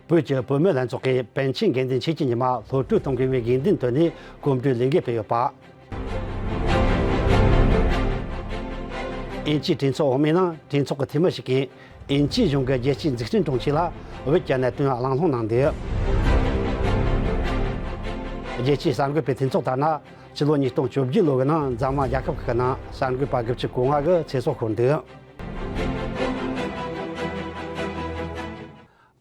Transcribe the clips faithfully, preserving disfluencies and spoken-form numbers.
བོད་ཀྱི་བུད་མེད་ལྷན་ཚོགས་ཀྱིས་པཎ་ཆེན་དགེ་འདུན་ཆོས་ཀྱི་ཉི་མ་སློབ་ཕྲུག་གཏོང་དགོས་པའི་དགོས་འདུན་བཏོན་ནས་གོམ་བགྲོད་ལས་འགུལ་སྤེལ་ཡོད་པ། དབྱིན་ཇིའི་གྲོས་ཚོགས་འོག་མའི་ནང་གྲོས་ཚོགས་ཀྱི་འཐུས་མི་ཞིག་གིས་དབྱིན་ཇིའི་གཞུང་གིས་རྒྱལ་སྤྱིའི་འཛུགས་སྐྲུན་དྲུང་ཆེ་ལ་བོད་ཀྱི་གནད་དོན་གླེང་སློང་གནང་འདུག་རྒྱལ་སྤྱིའི་གསར་འགོད་པའི་འཐུས་ཚོགས་ལྟར་ན། ཕྱི་ལོ་ཉིས་སྟོང་བཅོ་བརྒྱད་ལོ་གི་ནང་འཛམ་གླིང་རྒྱལ་ཁབ་ཁག་གི་ནང་གསར་འགོད་པ་དགུ་བཅུ་གོ་ལྔ་གི་ཚེ་སྲོག་ཤོར་འདུག་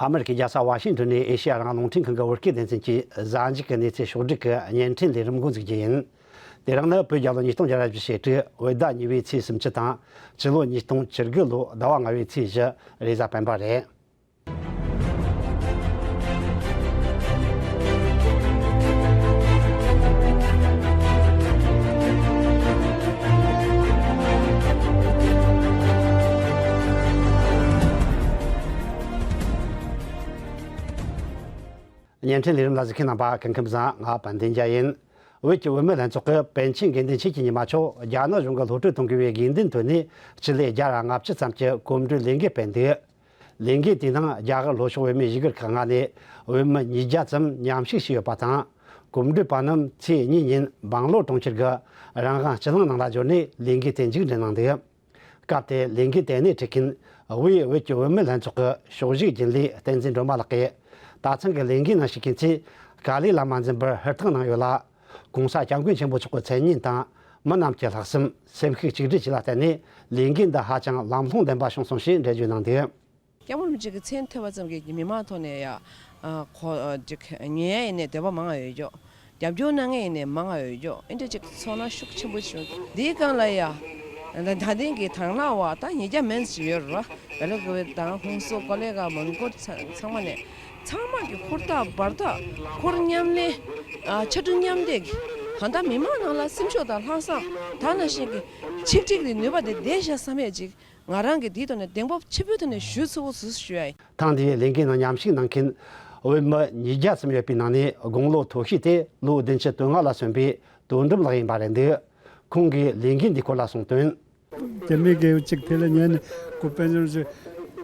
ཨ་མེ་རི་ཁའི་རྒྱལ་ས་ཝ་ཤིང་ཏོན་ནས་ཨེ་ཤེ་ཡ་རང་དབང་རླུང་འཕྲིན་ཁང་གི་བོད་སྐད་སྡེ་ཚན་གྱིས་གཟའ་མཇུག་གི་གནས་ཚུལ་ཕྱོགས་བསྒྲིགས་ཀྱི་བརྙན་འཕྲིན་ལས་རིམ་འགོ་འཛུགས་རྒྱུ་ཡིན། དེ་རིང་ནི་བོད་རྒྱལ་ལོ་ཉིས་སྟོང་བརྒྱ་ར་བཞི་བཅུ་ཞེ་དྲུག་བོད་ཟླ་གཉིས་པའི་ཚེས་སུམ་ཅུ་དང་། སྤྱི་ལོ་ཉིས་སྟོང་བཅུ་དགུ་ལོ་ཟླ་བ་ལྔ་པའི་ཚེས་བཞི་རེས་གཟའ་སྤེན་པ་རེད། བརྙན་འཕྲིན་ལས་རིམ་ལ་གཟིགས་མཁན་རྣམ་པ་སྐུ་ཁམས་བཟང་། ང་དཔལ་ལྡན་རྒྱལ་ཡིན། བོད་ཀྱི་བུད་མེད་ལྷན་ཚོགས་ཀྱིས་པཎ་ཆེན་དགེ་འདུན་ཆོས་ཀྱི་ཉི་མ་མཆོག་རྒྱ་ནག་གཞུང་གིས་གློད་གྲོལ་གཏོང་དགོས་པའི་དགོས་འདུན་བཏོན་ནས་སྤྱི་ལེ་བརྒྱ་ར་ལྔ་བཅུ་ཙམ་གྱི་གོམ་བགྲོད་ལས་འགུལ་སྤེལ་འདུག་ལས་འགུལ་དེའི་ནང་རྒྱ་གར་ལྷོ་ཕྱོགས་བུད་མེད་གཞིས་སྒར་ཁག་ལྔ་ནས་བུད་མེད་ཉིས་བརྒྱ་ཙམ་མཉམ་ཞུགས་བྱས་ཡོད་པ་དང་། གོམ་བགྲོད་པ་རྣམས་ཚེས་གཉིས་ཉིན་སྦང་ལོར་གྲོང་ཁྱེར་གྱི་རང་དབང་སྤྱི་གླིང་ནང་ལ་འབྱོར་ནས་ལས་འགུལ་དེ་མཇུག་སྒྲིལ་གནང་འདུག་སྐབས་དེར་ལས་འགུལ་དེ་སྣེ་ཁྲིད་མཁན་དབུས་བོད་ཀྱི་བུད་མེད་ལྷན་ཚོགས་ཀྱི་ཕྱོགས་བཞུགས་རྒྱུན་ལས་བསྟན་འཛིན་སྒྲོལ་མ་ལགས་ཀྱིས། ད་ཐེངས་ཀྱི་ལས་འགུལ་ནང་ཞུགས་མཁན་ཚོས་དཀའ་ལས་ལ་མ་འཛེམས་པར་ཧུར་ཐག་གནང་ཡོད་ལ། ༸གོང་ས་༸སྐྱབས་མགོན་ཆེན་པོ་མཆོག་གི་མཚན་སྙན་དང་མི་རྣམས་ཀྱི་ལྷག་བསམ། སེམས་ཤུགས་གཅིག་སྒྲིལ་བཅས་ལ་བརྟེན་ནས་ལས་འགུལ་འདི་ཧ་ཅང་ལམ་ལྷོང་ལྡན་པ་བྱུང་སོང་ཞེས་འགྲེལ་བརྗོད་གནང་འདུག་སྐྱབས་མགོན་རིན་པོ་ཆེ་གི་མཚན་ཐོས་པ་ཙམ་གྱིས་མི་མང་ཐོག་ནས་ཡ། ཨ། ཁོ་ཨ་ཅིག་ཉན་ཡ་ཡིན་ནའི་འདོད་པ་མང་ང་ཡོད་ཀྱོག་རྒྱབ་སྐྱོར་གནང་མཁན་ཡིན་ནའི་མང་ང་ཡོད་ཀྱོག་ཨེ་འདྲ་ཅིག་ཚོར་སྣང་ཤུགས་ཆེན་པོ་བྱུང་། འདིའི་སྒང་ལ་ཡ། ད་ད་ཐེངས་ཀྱི་དང་བླངས་པ་ད་ཉིས་བརྒྱ་མན་ཞིག་ཡོད་རེད་བ། བེ་ལ་ཀུ་ཝེ་དང་ཧུན་སུར་ཀོ་ལི་གྷལ་མོན་གྷོ་ཚང་ཚང་མ་ནས། ཚང་མ་གི་ཧུར་ཐག་འབད་ཐག་ཧུར་མཉམ་ལས། ཨ། ཕྱར་གྲུ་མཉམ་འདེགས་ཀྱིས་གང་ལྟར་མི་མང་ནང་ལ་སེམས་ཤུགས་དང་ལྷག་བསམ། ད་ནང་བཞིན་གྱི་ཆིག་སྒྲིལ་གྱི་ནུས་པ་དེ་ལྡན་ཤག་བསམ་ཡས་ཅིག་ང་རང་གིས་འདིའི་ཐོག་ནས་གདེང་སྤོབས་ཆེན་པོའི་ཐོག་ནས་ཞུ་ཚུལ་ཞུ་ཡ་ཡིན། ཐེངས་འདིའི་ལས་འགུལ་ནང་མཉམ་ཞུགས་གནང་མཁན་བུད་མེད་ཉིས་བརྒྱ་ཙམ་ཡོད་པའི་ནང་ནས་དགུང་ལོ་མཐོ་ཤོས་དེ་ལོ་བདུན་ཅུ་དོན་ལྔ་ལ་སོན་པའི་དོན་གྲུབ་ལགས་ཡིན་པ་རེད་འདུག་ཁོང་གིས་ལས་འགུལ་འདིའི་སྐོར་ལ་གསུངས་དོན། རྒྱ་མི་གིས་ཅིག་དེ་ལ་ཉན་ནས་ཁོ་དཔལ་འབྱོར་ཅིག་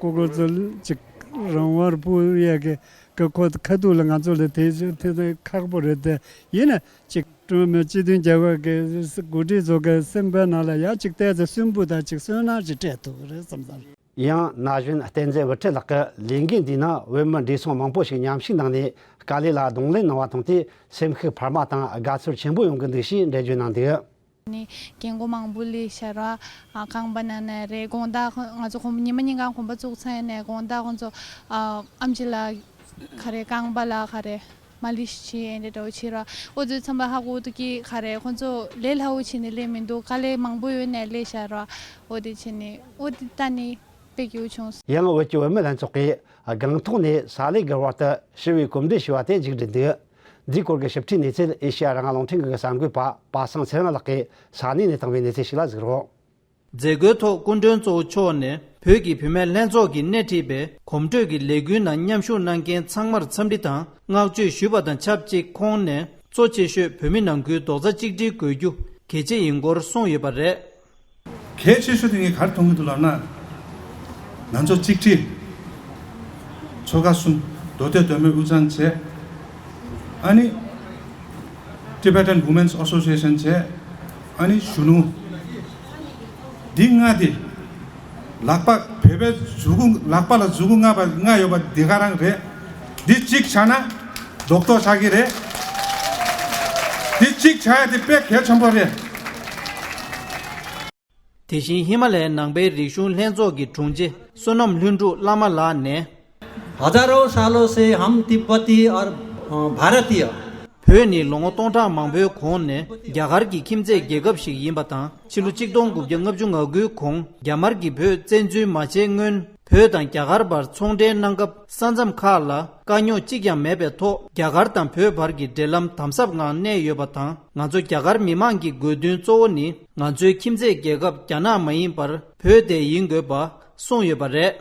ཀོ་ཀོ་ཚོ་ཅིག་རང་དབང་སྤུ་ཡ་གི་གི་ཁོ་ཁ་ཐུག་ལ་ང་ཚོ་ལ་དེ་དེ་དེ་ཁག་པོ་རེད་དེ། ཡིན་ན་ཅིག་ཀྲུང་མི་སྤྱི་མཐུན་རྒྱལ་ཁབ་ཀྱི་འགོ་ཁྲིད་ཚོ་གི་སེམས་པའི་ནང་ལ་ཡ་ཅིག་བལྟས་ཚེ་སུན་པོ་དང་ཅིག་བསོད་ནམས་ཅིག་སྤྲད་ཐུབ་རེད་བསམ་ས་རེད། ཡང་ན་གཞོན་བསྟན་འཛིན་དབུ་ཁྲིད་ལགས་ཀྱིས་ལས་འགུལ་འདིའི་ནང་བུད་མེད་བགྲེས་སོང་མང་པོ་ཞིག་མཉམ་ཞུགས་གནང་ནས་དཀའ་ལས་ལ་གདོང་ལེན་གནང་བ་མཐོང་སྟེ་སེམས་ཤུགས་འཕར་མ་དང་དགའ་ཚོར་ཆེན་པོ་ཡོང་གི་འདུག་ཞེས་འགྲེལ་བརྗོད་གནང་འདུག་ནི་རྒན་རྒོན་མང་པོ་སླེབས་ཤག་ར། ཨ། ཁང་པ་ནང་ནས་རེད། དགོང་དག་ཁོ་ང་ཚོ་ཁོང་ཉི་མ་ཉིན་གང་གོམ་པ་བཙུགས་ཚར་ནས་དགོང་དག་ཁོང་ཚོ། ཨ། ཨེམ་ཆི་ལགས་ག་རེ་རྐང་པ་ལ་ག་རེ་མ་ལི་ཤི་བྱེད་ཨེ་འདྲ་འདྲ་བོ་བྱེད་ར། འོ་ཚོ་ཚང་མ་ཧ་གོ་ཐུབ་ཀྱི་ག་རེ་ཁོང་ཚོ་ལས་སླ་བོ་བྱས་ནས་སླེབས་མི་འདུག་དཀའ་ལས་མང་པོ་ཡོད་ནས་སླེབས་ཤག་ར། འོ་དེ་བྱས་ནས་འོ་དེ་ལྟ་ནས། དཔེ་སྐྱིད་པོ་བྱུང་། ཡང་བོད་ཀྱི་བུད་མེད་ལྷན་ཚོགས་ཀྱིས་སྒང་ཐོག་ནས་ས་ལེ་སྒར་བར་དུ་ཞི་བའི་གོམ་བགྲོད་ཞུས་པ་དེ་མཇུག་བསྒྲིལ་འདུག་འདིའི་སྐོར་གྱི་ཞིབ་ཕྲའི་གནས་ཚུལ་ཨེ་ཤེ་ཡ་རང་དབང་རླུང་འཕྲིན་ཁང་གི་གསར་འགོད་པ་པ་སངས་ཚེ་རིང་ལགས་ཀྱིས་ས་གནས་ནས་བཏང་བའི་གནས་ཚུལ་ཞིག་ལ་གཟིགས་རོགས། མཛད་སྒོའི་ཐོག་སྐུ་མགྲོན་གཙོ་བོ་མཆོག་ནས་བོད་ཀྱི་བུད་མེད་ལྷན་ཚོགས་ཀྱིས་སྣེ་ཁྲིད་པའི་གོམ་བགྲོད་ཀྱི་ལས་འགུལ་ནང་མཉམ་ཞུགས་གནང་མཁན་ཚང་མར་འཚམས་འདྲི་དང་བསྔགས་བརྗོད་ཞུས་པ་དང་ཆབས་ཅིག་ཁོང་ནས་གཙོ་ཆེ་ཤོས་བོད་མི་ནང་ཁུལ་རྡོག་རྩ་གཅིག་སྒྲིལ་དགོས་རྒྱུ་གལ་ཆེ་ཡིན་སྐོར་གསུངས་ཡོད་པ་རེད། གལ་ཆེ་ཤོས་དེ་ངས་ག་རེ་མཐོང་གི་འདུག་ལབ་ན། ང་ཚོ་གཅིག་སྒྲིལ། ཆོལ་ཁ་གསུམ། མདོ་སྟོད་མདོ་སྨད་དབུས་གཙང་བྱས། ཨ་ནི། Tibetan Women's Association བྱས། ཨ་ནི་གཞོན་ནུ། འདི་ལྔ་དེ། ལག་པ་བོད་པའི་མཛུ་གུ་ལག་པ་ལ་མཛུ་གུ་ལྔ་པ་ལྔ་ཡོད་པ་འདི་ག་རང་རེད། འདི་གཅིག་ཆགས་ན་རྡོག་རྡོག་ཆགས་ཀྱི་རེད། འདི་གཅིག་ཆགས་ཡ་དེ་དཔེ་གལ་ཆེན་པོ་རེད། དེ་བཞིན་ཧི་མ་ལའི་ནང་པའི་རིག་གཞུང་ལྷན་ཚོགས་ཀྱི་དྲུང་ཆེ་བསོད་ནམས་ལྷུན་གྲུབ་བླ་མ་ལགས་ནས། हजारौं सालों से हम तिब्बती और, अ, भारतीय। བོད་ནི་ལོ་ངོ་སྟོང་ཕྲག་མང་པོའི་གོང་ནས་རྒྱ་གར་གྱི་ཁྱིམ་མཚེས་རྒྱལ་ཁབ་ཞིག་ཡིན་པ་དང་། ཕྱི་ལོ་ཆིག་སྟོང་དགུ་བརྒྱ་ལྔ་བཅུ་ང་དགུའི་གོང་རྒྱ་དམར་གྱིས་བོད་བཙན་འཛུལ་མ་བྱས་སྔོན། བོད་དང་རྒྱ་གར་བར་ཚོང་འབྲེལ་གནང་སྐབས་ས་མཚམས་ཁག་ལ་དཀའ་རྙོག་གཅིག་ཀྱང་མེད་པའི་ཐོག་རྒྱ་གར་དང་བོད་བར་གྱི་འབྲེལ་ལམ་དམ་ཟབ་ངང་གནས་ཡོད་པ་དང་། ང་ཚོ་རྒྱ་གར་མི་མང་གི་དགོས་འདུན་གཙོ་བོ་ནི་ང་ཚོའི་ཁྱིམ་མཚེས་རྒྱལ་ཁབ་རྒྱ་ནག་མ་ཡིན་པར་བོད་དེ་ཡིན་དགོས་པ་གསུངས་ཡོད་པ་རེད།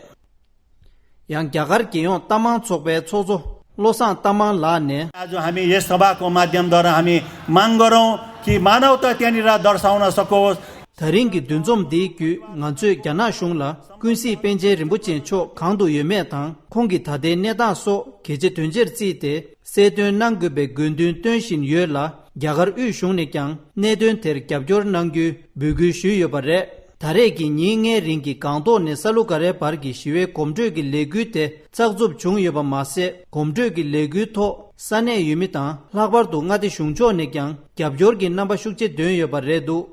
ཡང་རྒྱ་གར་རྒྱལ་ཡོངས་རྟ་མང་ཚོགས་པའི་ཚོགས་གཙོ་བློ་བཟང་རྟ་མང་ལགས་ནས། आज हामी यस सभाको माध्यमद्वारा हामी माग गरौँ कि मानवता त्यहाँनिर दर्शाउन सकोस्। ད་རིང་གི་འདུ་འཛོམས་འདིའི་བརྒྱུད་ང་ཚོས་རྒྱ་ནག་གཞུང་ལ་ཀུན་གཟིགས་པཎ་ཆེན་རིན་པོ་ཆེ་མཆོག་གང་དུ་ཡོད་མེད་དང་ཁོང་གི་ད་ལྟའི་གནས་སྟངས་སོགས་གལ་ཆེ་དོན་ཆེར་བརྩིས་ཏེ་གསལ་སྟོན་གནང་དགོས་པའི་དགོས་འདུན་བཏོན་བཞིན་ཡོད་ལ། རྒྱ་གར་དབུས་གཞུང་ནས་ཀྱང་གནད་དོན་དེར་རྒྱབ་སྐྱོར་གནང་རྒྱུའི་འབོད་སྐུལ་ཞུས་ཡོད་པ་རེད། ད་རེས་ཀྱི་ཉིན་ལྔའི་རིང་གི་སྒང་ཏོག་ནས་ས་ལུ་ག་རའི་བར་གྱི་ཞི་བའི་གོམ་བགྲོད་ཀྱི་ལས་འགུལ་དེ་ཚགས་ཚུད་བྱུང་ཡོད་པ་མ་ཟད། གོམ་བགྲོད་ཀྱི་ལས་འགུལ་ཐོག་ས་གནས་ཡུལ་མི་དང་ལྷག་པར་དུ་མངའ་སྡེ་གཞུང་ཕྱོགས་ནས་ཀྱང་རྒྱབ་སྐྱོར་གྱི་རྣམ་པ་ཤུགས་ཆེ་བཏོན་ཡོད་པ་རེད་འདུག་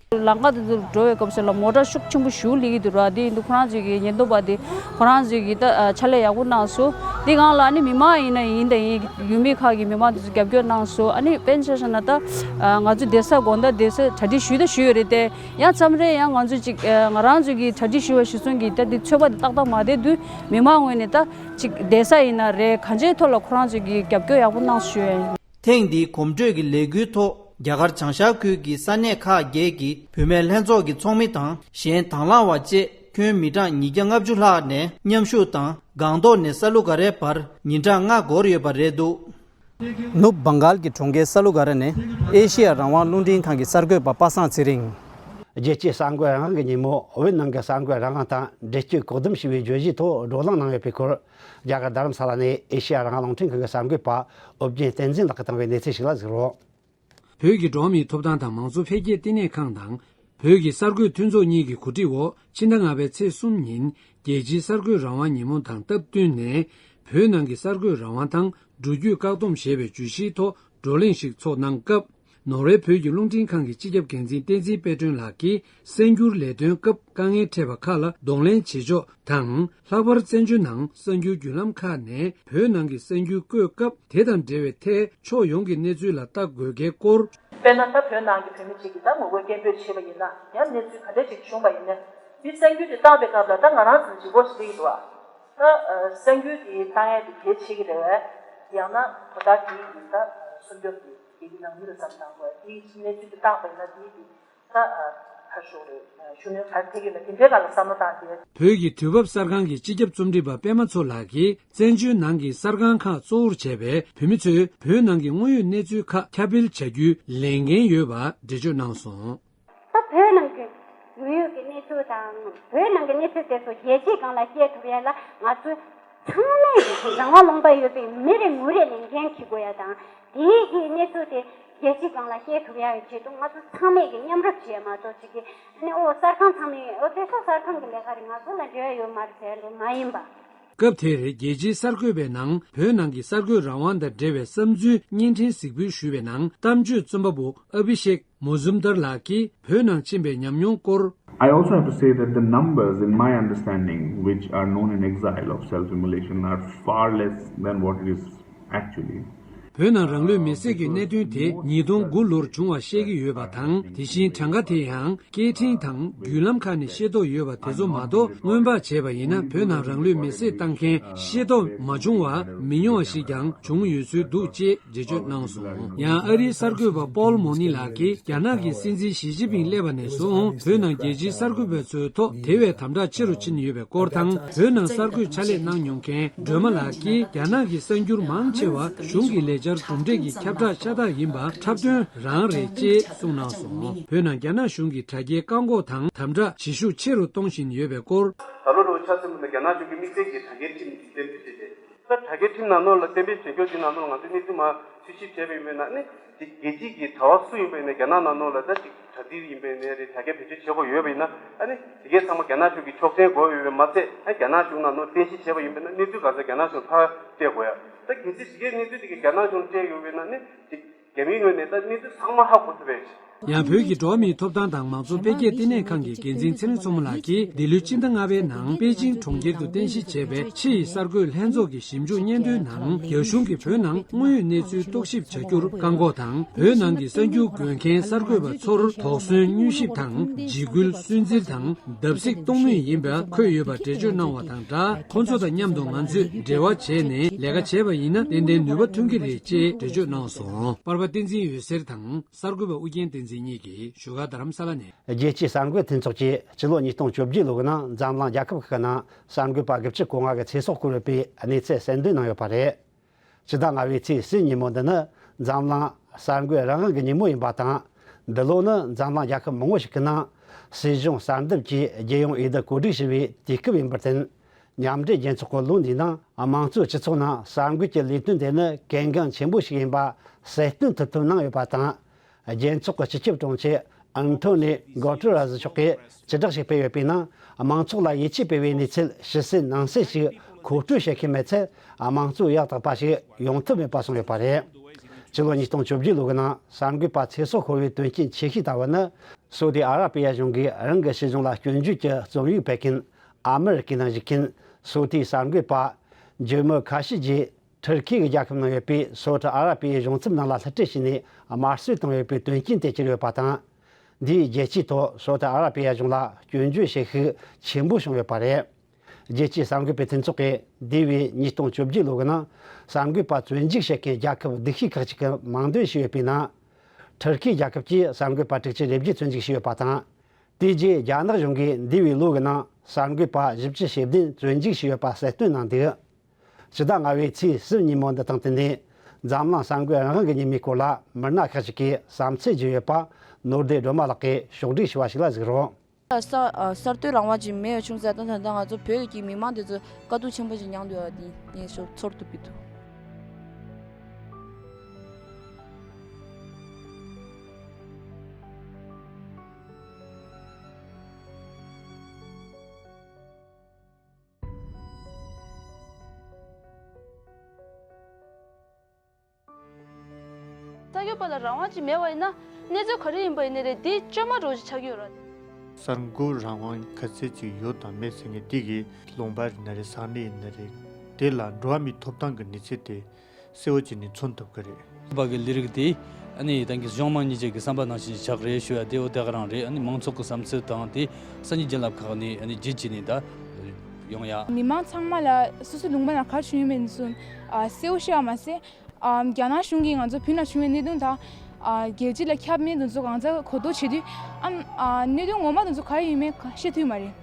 ལམ་ཁ་དེ་ཚོར་འགྲོ་བའི་སྐབས་སུ་ལ་མོ་ཊ་ཤུགས་ཆེན་པོ་ཞེ་པོ་སླེབས་ཀྱི་འདུག་ར། དེ་ཡིན་དུས་ཁོ་རང་ཚོའི་གི་ཉེན་རྟོག་པ་དེ་ཁོ་རང་ཚོའི་གི་ད་ཕྱག་ལས་ཡག་པོ་གནང་སོང་། དེ་སྒང་ལ་ནི་མི་མང་ཡིན་ན་ཡིན་དང་ཡིན། ཡུལ་མི་ཁག་གི་མི་མང་དེ་ཚོ་རྒྱབ་སྐྱོར་གནང་སོང་། ཨ་ནི་དཔེར་ན་ཆ་བཞག་ན་ད་ང་ཚོ་སྡོད་ས་དགོང་དག་སྡོད་ས་གྲ་སྒྲིག་ཞུས་ད་ཞུས་ཡོད་རེད་དེ། ཡང་མཚམས་རེ་ཡང་ང་ཚོ་ཅིག་ང་རང་ཚོའི་གི་གྲ་སྒྲིག་ཞུ་བ་གཞི་བཟུང་གི་ད་དེ་ཚོད་དཔག་དེ་ཏག་ཏག་མ་བསྡད་དུས་མི་མང་ངོས་ནས་ད་ཅིག་སྡོད་ས་ཡིན་ན་རེད། གང་ཅིའི་ཐོག་ལ་ཁོ་རང་ཚོའི་གི་རྒྱབ་སྐྱོར་ཡག་པོ་གནང་སོང་ཞུ་ཡ་ཡིན། ཐེངས་འདིའི་གོམ་བགྲོད་ཀྱི་ལས་འགུལ་ཐོག་རྒྱ་གར་བྱང་ཤར་ཁུལ་གྱི་ས་གནས་ཁག་བརྒྱད་ཀྱི་བུད་མེད་ལྷན་ཚོགས་ཀྱི་ཚོགས་མི་དང་གཞན་དང་བླངས་བ་བཅས་ཁྱོན་མི་གྲངས་ཉིས་བརྒྱ་ལྔ་བཅུ་ལྷག་ནས་མཉམ་ཞུགས་དང་སྒང་ཏོག་ནས་ས་ལུ་ག་རའི་བར་ཉིན་གྲངས་ལྔ་འགོར་ཡོད་པ་རེད་འདུག་ནུབ་བང་གཱལ་གྱི་གྲོང་ཁྱེར་ས་ལུ་ག་ར་ནས་ཨེ་ཤེ་ཡ་རང་དབང་རླུང་འཕྲིན་ཁང་གི་གསར་འགོད་པ་པ་སངས་ཚེ་རིང་། རྒྱལ་སྤྱིའི་གསར་འགོད་རང་དབང་གི་ཉིན་མོ། བོད་ནང་གི་གསར་འགོད་རང་དབང་དང་འབྲེལ་གཅོད་བཀག་སྡོམ་ཞེས་པའི་བརྗོད་གཞིའི་ཐོག་བགྲོ་གླེང་གནང་ཡོད་པའི་སྐོར། རྒྱ་གར་རྡ་རམ་ས་ལ་ནས་ཨེ་ཤེ་ཡ་རང་དབང་རླུང་འཕྲིན་ཁང་གི་གསར་འགོད་པ་ཨོ་རྒྱན་བསྟན་འཛིན་ལགས་ཀྱིས་བཏང་བའི་གནས་ཚུལ་ཞིག་ལ་གཟིགས་རོགས། བོད་ཀྱི་འགྲོ་བ་མིའི་ཐོབ་ཐང་དང་མང་གཙོ་འཕེལ་རྒྱས་བསྟི་གནས་ཁང་དང་། བོད་ཀྱི་གསར་འགོད་མཐུན་ཚོགས་གཉིས་ཀྱི་གོ་སྒྲིག་འོག་ཕྱི་ཟླ་ལྔ་པའི་ཚེས་གསུམ་ཉིན་རྒྱལ་སྤྱིའི་གསར་འགོད་རང་དབང་ཉིན་མོ་དང་སྟབས་བསྟུན་ནས། བོད་ནང་གི་གསར་འགོད་རང་དབང་དང་འགྲོ་སྐྱོད་བཀག་སྡོམ་ཞེས་པའི་བརྗོད་གཞིའི་ཐོག་བགྲོ་གླེང་ཞིག་ཚོགས་གནང་སྐབས། ནོར་ཝེ་བོད་ཀྱི་རླུང་འཕྲིན་ཁང་གི་སྤྱི་ཁྱབ་འགན་འཛིན་བསྟན་འཛིན་དཔལ་སྒྲོན་ལགས་ཀྱིས་གསར་འགྱུར་ལས་དོན་སྐབས་དཀའ་ངལ་འཕྲད་པ་ཁག་ལ་གདོང་ལེན་བྱེད་ཕྱོགས་དང་། ལྷག་པར་བཙན་བྱོལ་ནང་གསར་འགྱུར་བརྒྱུད་ལམ་ཁག་ནས་བོད་ནང་གི་གསར་འགྱུར་བཀོད་སྐབས་དེ་དང་འབྲེལ་བའི་ཐད་ཕྱོགས་ཡོངས་ཀྱི་གནས་ཚུལ་ལ་ལྟ་དགོས་གལ་སྐོར། དཔེར་ན་ད་བོད་ནང་གི་བོད་མི་གཅིག་གིས་ད་ངོ་རྒོལ་སྐད་འབོད་བྱས་པ་ཡིན་ན་ཡང་གནས་ཚུལ་ག་འདྲ་ཞིག་བྱུང་བ་ཡིན་ན། འདི་གསར་འགྱུར་དེ་བཏང་པའི་སྐབས་ལ་ད་ང་རང་ཚོ་ལྗིད་ཁོག་ཞིག་སླེབས་ཀྱི་འདུག་ཨ། ད་གསར་འགྱུར་དེ་བཏང་ཡས་དེ་གལ་ཆེ་གི་རེད་བས། ཡང་ན་དོ་བདག་དེ་ཡིན་ད་སྲུང་སྐྱོབ་དེ་རྒྱལ་སྤྱི་ནང་མི་ལ་ཙམ་བཏང་དགོས། དེ་གནས་ཚུལ་དེ་བཏང་པ་ཡིན་ན་དེ་དེ་ད་ཕར་ཞོག་རེད། གཞོན་ནུའི་གར་ཐེག་གི་ལ་དེ་འདྲའི་སྒང་ལ་བསམ་བློ་བཏང་དེ། བོད་ཀྱི་དུས་བབ་གསར་ཁང་གི་སྤྱི་ཁྱབ་རྩོམ་སྒྲིག་པ་པད་མ་མཚོ་ལགས་ཀྱིས་བཙན་བྱོལ་ནང་གི་གསར་ཁང་ཁག་གཙོ་བོར་བྱས་པའི་བོད་མི་ཚོས་བོད་ནང་གི་དངོས་ཡོད་གནས་ཚུལ་ཁག་ཁྱབ་སྤེལ་བྱ་རྒྱུའི་ལས་འགན་ཡོད་པ་འགྲེལ་བརྗོད་གནང་སོང་། ད་བོད་ནང་གི་དངོས་ཡོད་ཀྱི་གནས་ཚུལ་དང་། བོད་ནང་གི་གནས་ཚུལ་དེ་ཚོ་རྒྱལ་སྤྱིའི་སྒང་ལ་སྐྱེལ་ཐུབ་ཡ་ལ་ང་ཚོ་ཚང་མས་རང་དབང་ལུང་པ་ཡོད་པའི་མི་རེ་ངོ་རེ་ནས་འགན་འཁྱེར་དགོས་ཡ་དང་། དེའི་གི་གནས་ཚུལ་དེ་རྒྱལ་སྤྱིའི་སྒང་ལ་སྐྱེལ་ཐུབ་ཡ་གི་ཆེད་དུ་ང་ཚོ་ཚང་མས་ཀྱི་མཉམ་རུབ་བྱས་མ་གཏོགས་ཅིག་གི་ཨ་ནི་ཨོ་གསར་ཁང་ཚང་མས་ཨོ་དེ་ཚོ་གསར་ཁང་གི་ལས་ཀ་རེད། ང་ཚོ་ལ་འབྲེལ་བ་ཡོད་མ་རེད་ཟེར་འགྲོ་མ་ཡིན་པ། སྐབས་དེར་རྒྱལ་སྤྱིའི་གསར་འགོད་པའི་ནང་བོད་ནང་གི་གསར་འགོད་རང་དབང་དང་འབྲེལ་བའི་བསམ་ཚུལ་བརྙན་འཕྲིན་གཟིགས་འབུལ་ཞུས་པའི་ནང་གཏམ་བརྗོད་རྩོམ་པ་པོ་ཨ་བྷི་ཤེག་མོ་ཛུམ་དར་ལགས་ཀྱིས་བོད་ནང་ཕྱིན་པའི་ཉམས་མྱོང་སྐོར། I also have to say that the numbers, in my understanding, which are known in exile of self-immolation are far less than what it is actually. བོད་ནང་རང་ལུས་མེར་སྲེག་གི་གནད་དོན་དེ་ཉིས་སྟོང་དགུ་ལོར་བྱུང་བ་ཤེས་ཀྱི་ཡོད་པ་དང་། དེ་བཞིན་གྲངས་ཀ་དེ་ཡང་སྐད་འཕྲིན་དང་བརྒྱུད་ལམ་ཁག་ནས་ཤེས་རྟོགས་ཡོད་པ་དེ་ཚོ་མ་གཏོགས། མངོན་པར་བྱས་པ་ཡིན་ན་བོད་ནང་རང་ལུས་མེར་སྲེག་བཏང་མཁན་ཤེས་རྟོགས་མ་བྱུང་བ་མི་ཉུང་བ་ཞིག་ཀྱང་བྱུང་ཡོད་ཚུལ་འདུག་ཅེས་འགྲེལ་བརྗོད་གནང་སོང་། ཡང་ཨ་རིའི་གསར་འགོད་པ་པོལ་མོ་ནི་ལགས་ཀྱིས་རྒྱ་ནག་གི་སྲིད་འཛིན་ཞི་ཅིན་ཕིང་སླེབས་པ་ནས་བཟུང་བོད་ནང་རྒྱལ་སྤྱིའི་གསར་འགོད་པ་ཚོའི་ཐོག་དེ་བས་དམ་དྲག་ཆེ་རུ་ཕྱིན་ཡོད་པའི་སྐོར་དང་། བོད་ནང་གསར་འགོད་ཕྱག་ལས་གནང་མྱོང་མཁན་སྒྲོལ་མ་ལགས་ཀྱིས་རྒྱ་ནག་གི་གསར་འགྱུར་མང་ཆེ་བ་གཞུང་གི་ལས་འཆར་གྲུབ་འབྲས་ཀྱི་ཁྱབ་བསྒྲགས་ཤ་སྟག་ཡིན་པ་འཁྲབ་སྟོན་རང་རེད་ཅེས་གསུངས་གནང་སོང་། བོད་ནང་རྒྱ་ནག་གཞུང་གིས་དྲ་རྒྱའི་བཀག་འགོག་དང་དམ་དྲག་བྱེད་ཤུགས་ཆེ་རུ་གཏོང་བཞིན་ཡོད་པའི་སྐོར། ད་ལོ་ལོ་ཆ་ཚང་མ་རྒྱ་ནག་གཞུང་གིས་དམིགས་བསལ་གྱི་དྲ་རྒྱའི་ཁྲིམས་གཏན་འབེབས་བྱས་ཏེ། ད་དྲ་རྒྱའི་ཁྲིམས་ནང་ལོགས་ལ་གཏན་འབེབས་བྱེད་ཕྱོགས་ཀྱི་ནང་ལོགས་ལ་ང་ཚོས་གནས་ཚུལ་མར་འཚོལ་ཞིབ་བྱས་པ་ཡིན་པས་ན་ནི། དེ་རྒྱལ་སྤྱིའི་གི་དྲ་བ་སུ་ཡིན་པ་ཡིན་ན་རྒྱ་ནག་ནང་ལོགས་ལ་ད་ཅིག་དྲ་འབྲེལ་ཡིན་པ་ཡིན་ན་རེད། དྲ་རྒྱ་བེད་སྤྱོད་བྱེད་དགོས་ཡོད་པ་ཡིན་ན། ཨ་ནི་དེ་གའི་ཚང་མ་རྒྱ་ནག་གཞུང་གི་ཆོག་མཆན་དགོས་ཡོད་པས་མ་ཚད། ཨ་རྒྱ་ནག་གཞུང་ནང་ལོགས་རྟེན་གཞི་བྱས་པ་ཡིན་པ་ཡིན་ན་གནས་ཚུལ་ག་ཚོད་རྒྱ་ནག་གཞུང་ཕར་སྤྲད་དགོས་ཡ། ད་གལ་སྲིད་དེ་གའི་གནས་ཚུལ་དེ་གའི་རྒྱ་ནག་གཞུང་སྤྲད་ཡོད་པ་ཡིན་ན་ནི་དེ་རྒྱ་མིའི་ངོས་ནས་ད་གནས་ཚུལ་ཚང་མ་ཧ་གོ་ཐུབ་པས། ཡང་བོད་ཀྱི་འགྲོ་བ་མིའི་ཐོབ་ཐང་དང་མང་གཙོ་འཕེལ་རྒྱས་བསྟི་གནས་ཁང་གི་འགན་འཛིན་ཚེ་རིང་མཚོ་མོ་ལགས་ཀྱིས་འདི་ལོའི་སྤྱི་ཟླ་ལྔ་པའི་ནང་པེ་ཅིང་གྲོང་ཁྱེར་དུ་རྟེན་གཞི་བྱས་པའི་ཕྱི་ཡི་གསར་འགོད་ལྷན་ཚོགས་ཀྱི་ཞིབ་འཇུག་སྙན་ཐོའི་ནང་། རྒྱ་གཞུང་གིས་བོད་ནང་དངོས་ཡོད་གནས་ཚུལ་རྟོག་ཞིབ་བྱ་རྒྱུར་བཀག་འགོག་དང་། བོད་ནང་གི་གསར་འགྱུར་འགོད་མཁན་གསར་འགོད་པ་ཚོར་དོགས་ཟོན་མྱུལ་ཞིབ་དང་། འཇིགས་སྐུལ་སུན་གཙེར་དང་བརྡབ་གསིག་གཏོང་མུས་ཡིན་པ་འཁོད་ཡོད་པ་འགྲེལ་བརྗོད་གནང་བ་དང་སྦྲགས། ཁོང་ཚོ་དང་མཉམ་དུ་ང་ཚོས་འབྲེལ་བ་བྱས་ནས་ལས་ཀ་བྱས་པ་ཡིན་ན་ཏན་ཏན་ནུས་པ་ཐོན་གྱི་རེད་ཅེས་འགྲེལ་བརྗོད་གནང་སོང་། པར་པ་བསྟན་འཛིན་འོད་ཟེར་དང་གསར་འགོད་པ་ཨུ་རྒྱན་བསྟན་འཛིན་གཉིས་ཀྱིས་བཞུགས་སྒར་རྡ་རམ་ས་ལ་ནས། རྒྱལ་སྤྱིའི་གསར་འགོད་མཐུན་ཚོགས་ཀྱིས་ཕྱི་ལོ་ཉིས་སྟོང་བཅོ་བརྒྱད་ལོའི་ནང་འཛམ་གླིང་རྒྱལ་ཁབ་ཁག་ནང་གསར་འགོད་པ་དགུ་བཅུ་གོ་ལྔ་གི་ཚེ་སྲོག་བཀོལ་ཡོད་པའི་གནས་ཚུལ་གསལ་འདོན་གནང་ཡོད་པ་རེད། ཕྱི་ཟླ་ལྔ་པའི་ཚེས་གསུམ་ཉིན་མོ་འདི་ནི་འཛམ་གླིང་གསར་འགོད་རང་དབང་གི་ཉིན་མོ་ཡིན་པ་དང་། འདི་ལོ་ནི་འཛམ་གླིང་རྒྱལ་ཁབ་མང་པོ་ཞིག་གི་ནང་ ། སྲིད་གཞུང་གསར་འདེམས་ཀྱིས་རྒྱལ་ཡོངས་འོས་བསྡུ་གོ་སྒྲིག་བྱས་པའི་དུས་སྐབས་ཡིན་པར་བརྟེན། མཉམ་འབྲེལ་རྒྱལ་ཚོགས་ཀྱི་ལོ་འདིའི་ནང་དམངས་གཙོའི་སྤྱི་ཚོགས་ནང་གསར་འགོད་ཀྱི་ལས་དོན་དེ་ནི་གལ་འགངས་ཆེན་པོ་ཞིག་ཡིན་པ་གསལ་སྟོན་ཐུབ་ཐུབ་གནང་ཡོད་པ་དང་། རྒྱལ་ཚོགས་ཀྱི་སྤྱི་ཁྱབ་དྲུང་ཆེ་ཨན་ཐོ་ནི་གོ་ཏྲེ་ར་ཟི་མཆོག་གིས་སྤྱི་བསྒྲགས་ཤིག་སྤེལ་ཡོད་པའི་ནང་། དམངས་ཚོགས་ལ་ཡིད་ཆེས་སྤེལ་བའི་གནས་ཚུལ་ཕྱི་གསལ་ནང་གསལ་ཞིག་མཁོ་སྤྲོད་བྱེད་མཁན་མེད་ཚེ། དམངས་གཙོ་ཡག་དག་པ་ཞིག་ཡོང་ཐབས་མེད་པ་གསུངས་ཡོད་པ་རེད། ཕྱི་ལོ་ཉིས་སྟོང་བཅོ་བརྒྱད་ལོ་གི་ནང་གསར་འགོད་པ་ཚེ་སྲོག་ཤོར་བའི་དོན་རྐྱེན་ཆེ་ཤོས་ལྟ་བུ་ནི། སོ་ཏི་ཨ་ར་པི་ཡ་གཞུང་གིས་རང་གི་སྲིད་གཞུང་ལ་སྐྱོན་བརྗོད་ཀྱི་རྩོམ་ཡིག་སྤེལ་མཁན་ཨ་མི་རི་ཀའི་ནང་བཞུགས་མཁན་སོ་ཏིའི་གསར་འགོད་པ་ཇོ་མོ་ཁ་ཤི་ཇི། ཊར་ཁི་གི་རྒྱལ་ཁབ་ནང་ཡོད་པའི་སོ་ཏི་ཨ་ར་པི་ཡའི་གཞུང་ཚབ་ནང་ལ་བསླུ་བྲིད་བྱས་ནས་དམར་གསོད་བཏང་ཡོད་པའི་དོན་རྐྱེན་དེ་གྱུར་ཡོད་པ་དང་། འདིས་རྒྱལ་སྤྱིའི་ཐོག་སོ་ཏི་ཨ་ར་པི་ཡ་གཞུང་ལ་སྐྱོན་བརྗོད་བྱེད་ཤུགས་ཆེན་པོ་བྱུང་ཡོད་པ་རེད། རྒྱལ་སྤྱིའི་གསར་འགོད་པའི་མཐུན་ཚོགས་ཀྱིས་འདས་པའི་ཉིས་སྟོང་བཅོ་བརྒྱད་ལོ་གི་ནང་གསར་འགོད་པ་བཙོན་འཇུག་བྱེད་མཁན་རྒྱལ་ཁབ་སྡེ་ཁག་ཁག་ཅིག་གི་མིང་འདོན་བྱས་ཡོད་པའི་ནང་། ཊར་ཁི་རྒྱལ་ཁབ་ཀྱིས་གསར་འགོད་པ་དྲུག་ཅུ་རེ་བརྒྱད་བཙོན་འཇུག་བྱས་ཡོད་པ་དང་། དེ་རྗེས་རྒྱ་ནག་གཞུང་གིས་འདས་པའི་ལོ་གི་ནང་གསར་འགོད་པ་བཞི་བཅུ་ཞེ་བདུན་བཙོན་འཇུག་བྱས་ཡོད་པ་གསལ་སྟོན་གནང་འདུག་ཕྱི་ཟླ་ལྔ་པའི་ཚེས་གསུམ་ཉིན་མོ་འདི་དང་བསྟུན་ནས། འཛམ་གླིང་གསར་འགོད་རང་དབང་གི་ཉིན་མོའི་སྐོར་ལ་མི་སྣ་ཁག་ཅིག་གིས་བསམ་ཚུལ་བརྗོད་ཡོད་པ་ནོར་བདེ་སྒྲོལ་མ་ལགས་ཀྱིས་ཕྱོགས་བསྒྲིགས་ཞུས་པ་ཞིག་ལ་གཟིགས་རོགས། གསར་གསར་གཏོད་རང་དབང་ཅིག་མེད་པ་བྱུང་ཙང་། ད་ད་ལྟ་ང་ཚོ་བོད་ཀྱི་མི་མང་དེ་ཚོ་དཀའ་སྡུག་ཆེན་པོ་ཞིག་མྱངས་འདུག་ཡ། དེ་ངས་ཚོར་ཚོར་ཐུབ་ཀྱི་འདུག་ས་སྐྱོད་པ་ལ་རང་དབང་ཅིག་མེད་པ་ཡིན་ན། གནས་ཚུལ་ག་རེ་ཡིན་པ་ཡིན་ནའི་རེད། འདི་བཅོས་མ་འདྲ་བོ་ཅིག་ཆགས་ཀྱི་ཡོད་རེད། གསར་འགོད་རང་དབང་ག་ཚད་ཅིག་ཡོད་དང་མེད་ཟེར་མཁན་འདི་གི་ལུང་པ་ཡིན་ན་རེད། ས་གནས་ཡིན་ན་རེད། དེ་ལ་འགྲོ་བ་མིའི་ཐོབ་ཐང་གི་གནས་ཚུལ་དེ་གསལ་བོ་བྱས་ནས་མཚོན་ཐུབ་ཀྱི་རེད། བ་གི་ལས་རིགས་དེ་ཨ་ནི་ད་གིན་གཞུང་མང་གཉིས་ཀྱི་བསམ་པ་ནང་བཞིན་ཆགས་རེད་ཞུ་ཡ་དེ་འོ་དེ་ག་རང་རེད། ཨ་ནི་མང་ཚོགས་ཀྱི་བསམ་ཚུལ་དང་དེ་གསར་འགྱུར་བརྒྱུད་ལམ་ཁག་ནས་ཨ་ནི་བརྒྱུད་བྱས་ནས་ད་ཡོང་ཡ། མི་མང་ཚང་མ་ལ་སོ་སོའི་ལུང་པ་ནང་ག་རེ་བྱུང་ཡོད་མེད་ཚུན་གསལ་བོ་ཤེས་པ་མ་ཟད། ཨ། རྒྱ་ནག་གཞུང་གིས་ང་ཚོ་བོད་ནང་བྱུང་བའི་གནད་དོན་དང་། ཨ། རྒྱལ་སྤྱི་ལ་ཁྱབ་མིན་དེ་ཚོ་གང་ཚ་གོ་རྟོགས་བྱེད་དུས། ཨ། ཨ། གནད་དོན་ངོ་མ་དེ་ཚོ་ག་རེ་ཡིན་མིན་ཤེས་ཐུབ་མ་རེད།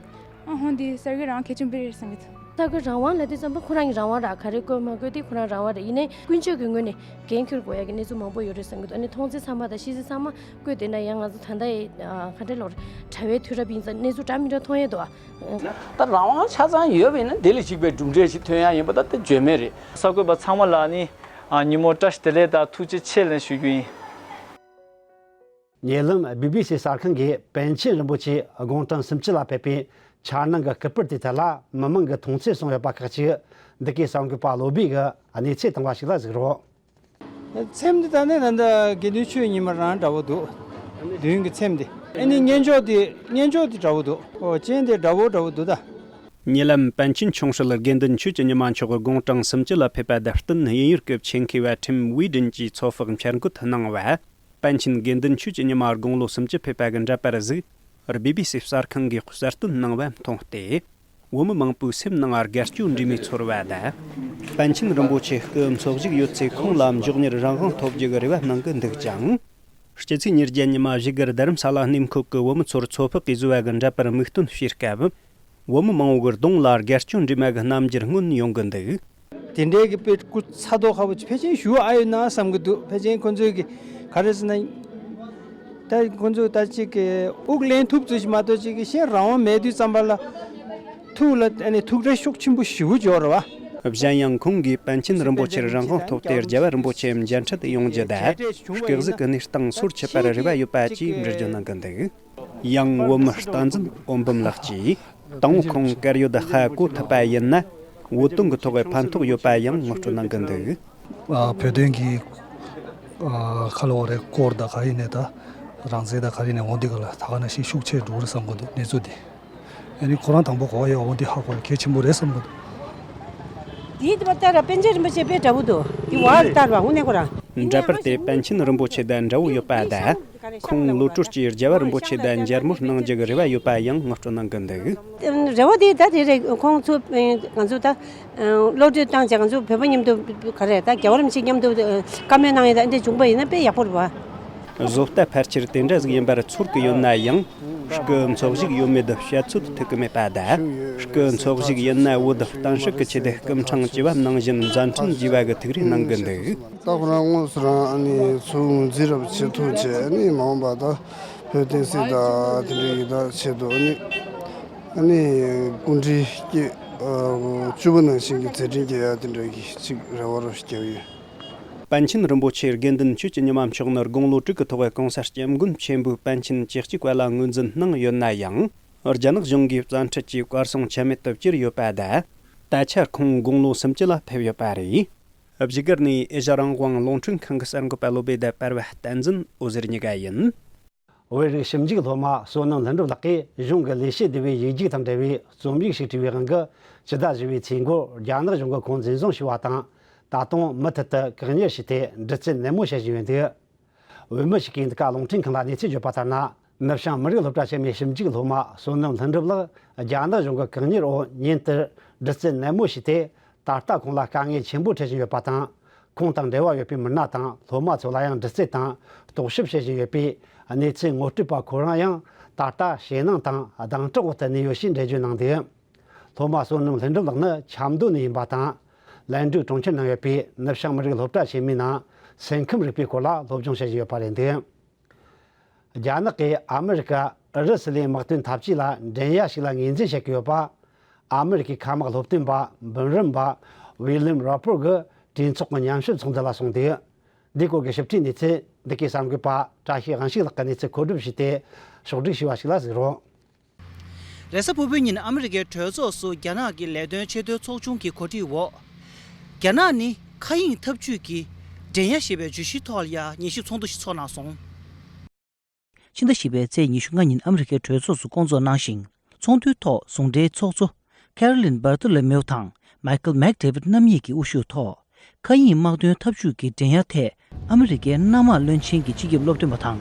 ཨ། འོ་འདི་གསར་འགོད་རང་དབང་གལ་ཆེན་པོ་རེད་བསམ་གྱི་འདུག་གསར་འགོད་རང་དབང་ལབ་དུས་ཙམ་པ་ཁོ་རང་གི་རང་དབང་རེད། ག་རེ་བཀོད་མ་བཀོད་དེ་ཁོ་རང་རང་དབང་རེད། ཡིན་ནའི་ཀུན་སྤྱོད་ཀྱི་ངོས་ནས་འགན་འཁྱེར་དགོས་ཡ་གི་གནས་ཚུལ་མང་པོ་ཡོད་རེད་བསམ་གྱི་འདུག་ཨ་ནི་མཐོང་ཚུལ་ཚང་མ་དང་ཤེས་ཚུལ་ཚང་མ་བཀོད་བསྡད་ན་ཡང་ང་ཚོ་ད་ལྟ་ཡི། ཨ། ག་འདྲ་ལོར་གྲྭ་བའི་དུས་རབས་ཡིན་ཙང་གནས་ཚུལ་འདྲ་མི་འདྲ་མཐོང་ཡས་འདུག་ཨ། ད་རང་དབང་ཆ་ཚང་ཡོད་པ་ཡིན་ན་དེ་ལས་གཅིག་པའི་གྲུབ་འབྲས་ཞིག་ཐོན་ཡ་ཡིན་པ་ད་དེ་བརྗོད་མེད་རེད། གསར་འགོད་པ་ཚང་མ་ལ་ནི་ཉིན་མོ་བཀྲ་ཤིས་བདེ་ལེགས་དང་ཐུགས་རྗེ་ཆེ་ལན་ཞུ་རྒྱུ་ཡིན། ཉེ་ལམ་བི་བི་སི་གསར་ཁང་གིས་པཎ་ཆེན་རིན་པོ་ཆེ་དགུང་གྲངས་སུམ་ཅུ་ལ་ཕེབས་པའི་འཆར་སྣང་གི་སྐུ་པར་དེ་ཐད་ལ་མི་མང་གིས་མཐོང་ཚུལ་གསུངས་ཡོད་པ་ཁག་ཅིག་འདི་གའི་གསར་འགོད་པ་བློ་སྦས་ཀྱིས་གནས་ཚུལ་བཏང་བ་ཞིག་ལ་གཟིགས་རོགས། ཚེམས་འདི་ད་ནི་ད་ལྟ་དགེ་འདུན་ཆོས་ཉི་མ་རང་འདྲ་བོ་འདུག་མདུན་གྱི་ཚེམས་འདི། ཨ་ནི་སྙན་ཅོག་འདི་སྙན་ཅོག་འདི་འདྲ་བོ་འདུག་ཨོ་ཅན་འདི་འདྲ་བོ་འདྲ་བོ་འདུག་ད། ཉེ་ལམ་པཎ་ཆེན་ཆུང་ཧྲིལ་དགེ་འདུན་ཆོས་ཀྱི་ཉི་མ་མཆོག་དགུང་གྲངས་སུམ་ཅུ་ལ་ཕེབས་པ་དང་བསྟུན། དབྱིན་ཡུལ་གྱི་ཆེད་མཁས་པ་ཁྲིམ་ཝི་ཌིན་གྱིས་ཚོད་དཔག་འཆར་འགོད་གནང་བ། པཎ་ཆེན་དགེ་འདུན་ཆོས་ཀྱི་ཉི་མ་དགུང་ལོ་སུམ་ཅུ་ཕེབས་པ་གི་འདྲ་པར་གཟིགས། བི་བི་སི་གསར་ཁང་གིས་གསལ་སྟོན་གནང་བ་མཐོང་སྟེ། བོད་མི་མང་པོའི་སེམས་ནང་དགའ་སྐྱོ་འདྲེས་མའི་ཚོར་བ་དང་། པཎ་ཆེན་རིན་པོ་ཆེ་སྐུ་འཚོ་བཞུགས་ཡོད་ཚེ་ཁོང་ལ་མགྱོགས་མྱུར་རང་དབང་ཐོབ་རྒྱུ་གི་རེ་བ་གནང་གི་འདུག་ཅིང་། སྤྱི་ཚེས་ཉེར་བརྒྱད་ཉི་མ་བཞུགས་སྒར་རྡ་རམ་ས་ལ་གནས་འཁོད་ཀྱི་བོད་མི་ཚོར་ཚོད་དཔག་གིས་བཟོས་པ་གི་འདྲ་པར་མིག་སྟོན་བྱེད་སྐབས། བོད་མི་མང་བོ་གི་གདོང་ལ་དགའ་སྐྱོ་འདྲེས་མ་གི་རྣམ་འགྱུར་མངོན་ཡོང་གི་འདུག་དེ་འདྲའི་གི་དཔེ་སྐུ་ཚ་དོག་ཁ་བོ་ཅིག་ཕལ་ཆེར་ཞུ་ཨ་ཡོད་ན་བསམ་གི་འདུག་ཕལ་ཆེར་ཁོ་ཚོས་གི་ག་རེ་ཟེར་ན། ད་ཁོ་ཚོས་ད་ཅིག་གི་དབུགས་ལེན་ཐུབ་ཚོད་ཅིག་མ་གཏོགས་ཅིག་གི་གཞན་རང་དབང་མེད་དུས་ཙམ་པ་ལ་ཐུགས་ལ་ཨ་ནི་ཐུགས་ཁྲལ་ཤུགས་ཆེན་པོ་ཞེ་པོ་འབྱོར་བ། གཞན་ཡང་ཁོང་གིས་པཎ་ཆེན་རིན་པོ་ཆེར་རང་དབང་ཐོབ་སྟེ་རྒྱལ་བ་རིན་པོ་ཆེའམ་མཇལ་འཕྲད་ཡོང་རྒྱུ་དང་། སྐུ་གཟུགས་ཀྱི་གནས་སྟངས་སོར་ཆུད་པར་རེ་བ་ཡོད་པ་བཅས་འགྲེལ་བརྗོད་གནང་གི་འདུག་ཡང་བོད་མི་སྟངས་འཛིན་འོད་འབུམ་ལགས་ཀྱིས། དང་པོ་ཁོང་དཀར་ཡོལ་ཧ་གོ་ཐུབ་པ་ཡིན་ན། བོད་དོན་གྱི་ཐོག་ཕན་ཐོགས་ཡོད་པ་ཡང་ངོ་སྤྲོད་གནང་གི་འདུག་ཨ། བོད་དོན་གྱི་ཨ། ཁ་ལོ་བ་རེ་སྐོར་དང་ག་ཡིན་ནས་ད་རང་བཙན་དང་ག་ཡིན་ནས་འོང་འདི་ག་ལ་ད་ག་ནང་བཞིན་ཤུགས་ཆེ་འགྲོ་རེད་བསམ་གི་འདུག་གནས་ཚུལ་འདི། ཨ་ནི་ཁོ་རང་དང་པོ་གོ་བ་ཡོད་འོང་འདི་ཧ་གོ་ལ་གལ་ཆེན་པོ་རེད་བསམ་གི་འདུག་དེའི་དུ་བ་ལྟར་པཎ་ཆེན་རིན་པོ་ཆེ་དཔེ་འདྲ་བོ་འདུག་དེ་བ་ལྟར་བ་དངོས་གནས་ཁོ་རང་། འདྲ་པར་དེ་པཎ་ཆེན་རིན་པོ་ཆེ་དང་འདྲ་བོ་ཡོད་པ་དང་། ཁོང་ལོ་དྲུག་ཅུའི་རྒྱལ་བ་རིན་པོ་ཆེ་དང་མཇལ་མོལ་གནང་རྒྱུ་གི་རེ་བ་ཡོད་པ་ཡང་ངོ་སྤྲོད་གནང་གི་འདུག་རེ་བ་དེ་ད་དེ་རེད། ཁོང་ཚོ་ང་ཚོ་ད་བློ་གྲོས་བཏང་བྱས་ང་ཚོ་བོད་པ་མཉམ་དུ་ག་རེ་ད་རྒྱལ་བ་རིན་པོ་ཆེ་མཉམ་དུ་བཀའ་མོལ་གནང་ཡས་ད་འདི་བྱུང་པ་ཡིན་ན་དཔེ་ཡག་པོ་རེད་བ། བཟོ་ལྟ་ཕལ་ཆེར་དེ་འདྲ་ཟིག་ཡིན་པར་ཚོར་གི་ཡོད་ན་ཡང་། སྐུ་འཚོ་བཞུགས་ཡོད་མེད་བཤད་ཚོད་ཐིག་གི་མེད་པ་དང་། སྐུ་འཚོ་བཞུགས་ཡིན་ན་བོད་གཏམ་བཤད་ཀྱི་ཆེད་དུ་སྐུ་འཕྲེང་བཅུ་བ་ནང་བཞིན་མཛད་འཕྲིན་རྒྱས་པ་གི་ཐུགས་རེ་གནང་གི་འདུག་ད་ཁོ་རང་དངོས་སུ་རང་ཨ་ནི་ཚུར་ངོས་འཛིན་རབ་བྱེད་ཐུབ་བྱས་ཨ་ནི་མ་འོངས་པ་ད་ བསྟན་སྲིད་དང་དེ་འདྲ་ཡོད་དང་ཆེད་དུ་ཨ་ནི་ཨ་ནི་སྐུ་ཕྲེང་བཅུ་བཅུ་པ་ནང་བཞིན་གྱི་མཛད་འཕྲིན་རྒྱས་ཡ་དེ་འདྲ་གི་ཅིག་རེ་བ་རོ་རྒྱབ་ཡོད། པཎ་ཆེན་རིན་པོ་ཆེ་དགེ་འདུན་ཆོས་ཀྱི་ཉི་མ་མཆོག་ནི་དགུང་ལོ་དྲུག་གི་ཐོག་གོང་ས་སྐྱབས་མགོན་ཆེན་པོའི་པཎ་ཆེན་བཅུ་གཅིག་པ་ལ་ངོས་འཛིན་གནང་ཡོད་ན་ཡང་། རྒྱ་ནག་གཞུང་གིས་བཙན་ཁྲིད་ཀྱིས་གར་སོང་ཆ་མེད་དུ་གྱུར་ཡོད་པ་དང་། ད་ཆར་ཁོང་དགུང་ལོ་སུམ་ཅུ་ལ་ཕེབས་ཡོད་པ་རེད། བཞུགས་སྒར་ནས་ཨེ་ཤ་རང་དབང་རླུང་འཕྲིན་ཁང་གི་གསར་འགོད་པ་བློ་བྷེ་དང་པར་བ་བསྟན་འཛིན་འོད་ཟེར་གཉིས་ཀ་ཡིན། བོད་རིགས་ཞིབ་འཇུག་སློབ་མ་བསོད་ནམས་ལྷུན་གྲུབ་ལགས་ཀྱིས་གཞུང་གི་ལས་བྱེད་སྡེ་བའི་ཡིག་རྒྱུགས་དང་འབྲེལ་བའི་རྩོམ་ཡིག་ཞིག་བྲིས་པའི་དབང་གིས་ཕྱི་ཟླ་བཞི་པའི་ཚེས་འགོར་རྒྱ་ནག་གཞུང་གིས་ཁོང་འཛིན་བཟུང་བྱས་པ་དང་། ད་དུང་མུ་མཐུད་དུ་བཀག་ཉར་བྱས་ཏེ་འདྲི་རྩད་ནན་མོ་བྱེད་བཞིན་ཡོད་འདུག་བོད་མི་ཞིག་གིས་འདི་ག་རླུང་འཕྲིན་ཁང་ལ་གནས་ཚུལ་བརྗོད་པ་ལྟར་ན། ནུབ་བྱང་མི་རིགས་སློབ་གྲྭ་ཆེན་མོའི་ཞིབ་འཇུག་སློབ་མ་བསོད་ནམས་ལྷུན་གྲུབ་ལགས་རྒྱ་ནག་གཞུང་གི་བཀག་ཉར་འོག་ཉིན་ལྟར་འདྲི་རྩད་ནན་མོ་བྱས་ཏེ། ད་ལྟ་ཁོང་ལ་དཀའ་ངལ་ཆེན་པོ་འཕྲད་བཞིན་ཡོད་པ་དང་། ཁོང་དང་འབྲེལ་བ་ཡོད་པའི་མི་སྣ་དང་སློབ་མ་ཚོ་ལ་ཡང་འདྲི་རྩད་དང་རྟོག་ཞིབ་བྱེད་བཞིན་ཡོད་པས། གནས་ཚུལ་ངོ་སྤྲོད་པ་ཁོ་རང་ཡང་ད་ལྟ་ཞེད་སྣང་དང་སྡང་དགྲ་འོག་ཏུ་གནས་ཡོད་ཞེས་འགྲེལ་བརྗོད་གནང་འདུག་སློབ་མ་བསོད་ནམས་ལྷུན་གྲུབ་ལགས་ནི་ཆབ་མདོ་ནས་ཡིན་པ་དང་། ལན་ཀྲུའུ་གྲོང་ཁྱེར་ནང་ཡོད་པའི་ནུབ་བྱང་མི་རིགས་སློབ་གྲྭ་ཆེན་མོའི་ནང་སེམས་ཁམས་རིག་པའི་སྐོར་ལ་སློབ་སྦྱོང་བྱེད་བཞིན་ཡོད་པ་རེད་འདུག་རྒྱ་ནག་གིས་ཨ་མི་རི་ཀ་ཨུ་རུ་སུ་ལའི་དམག་དོན་འཐབ་ཇུས་ལ་འགྲན་ཡ་ཞིག་ལ་ངོས་འཛིན་བྱེད་ཀྱི་ཡོད་པ། ཨ་མི་རི་ཀའི་མཁའ་དམག་སློབ་སྟོན་པ་འབུམ་རམས་པ་ཝི་ལིམ་རོ་པར་གྱིས་གྲོས་ཚོགས་ཀྱི་ཉམས་ཞིབ་ཚོགས་འདུ་ལ་གསུངས་འདུག་འདིའི་སྐོར་གྱི་ཞིབ་ཕྲའི་གནས་ཚུལ་འདི་གའི་གསར་འགོད་པ་བཀྲ་ཤིས་དབང་ཕྱུག་ལགས་ཀྱིས་གནས་ཚུལ་མཁོ་སྒྲུབ་བྱས་ཏེ་ཕྱོགས་སྒྲིག་ཞུས་པ་ཞིག་ལ་གཟིགས་རོགས། རེས་གཟའ་ཕུར་བུའི་ཉིན་ཨ་མི་རི་ཀའི་གྲོས་ཚོགས་སུ་རྒྱ་ནག་གི་ལས་དོན་ཆེས་མཐོའི་ཚོགས་ཆུང་གི་གོ་སྒྲིག་འོག་རྒྱ་ནག་ནི་མཁའ་དབྱིངས་འཐབ་ཇུས་ཀྱི་འགྲན་ཡ་ཞེས་པའི་བརྗོད་གཞིའི་ཐོག་ལ་ཉན་ཞིབ་ཚོགས་འདུ་ཞིག་ཚོགས་གནང་སོང་། ཕྱི་ཟླ་བཞི་པའི་ཚེས་ཉི་ཤུ་ལྔ་ཉིན་ཨ་མི་རི་ཀའི་གྲོས་ཚོགས་སུ་སྐོང་ཚོགས་གནང་ཞིང་། ཚོགས་འདུའི་ཐོག་ཟུང་འབྲེལ་ཚོགས་གཙོ་Carolyn Bartholomew དང་Michael McDavid རྣམ་གཉིས་ཀྱི་དབུ་བཞུགས་ཐོག་མཁའ་དབྱིངས་དམག་དོན་འཐབ་ཇུས་ཀྱི་འགྲན་ཡ་ཐད་ཨ་མི་རི་ཀའི་གནམ་དམག་བློན་ཆེན་གྱི་སྤྱི་ཁྱབ་སློབ་སྟོན་པ་དང་།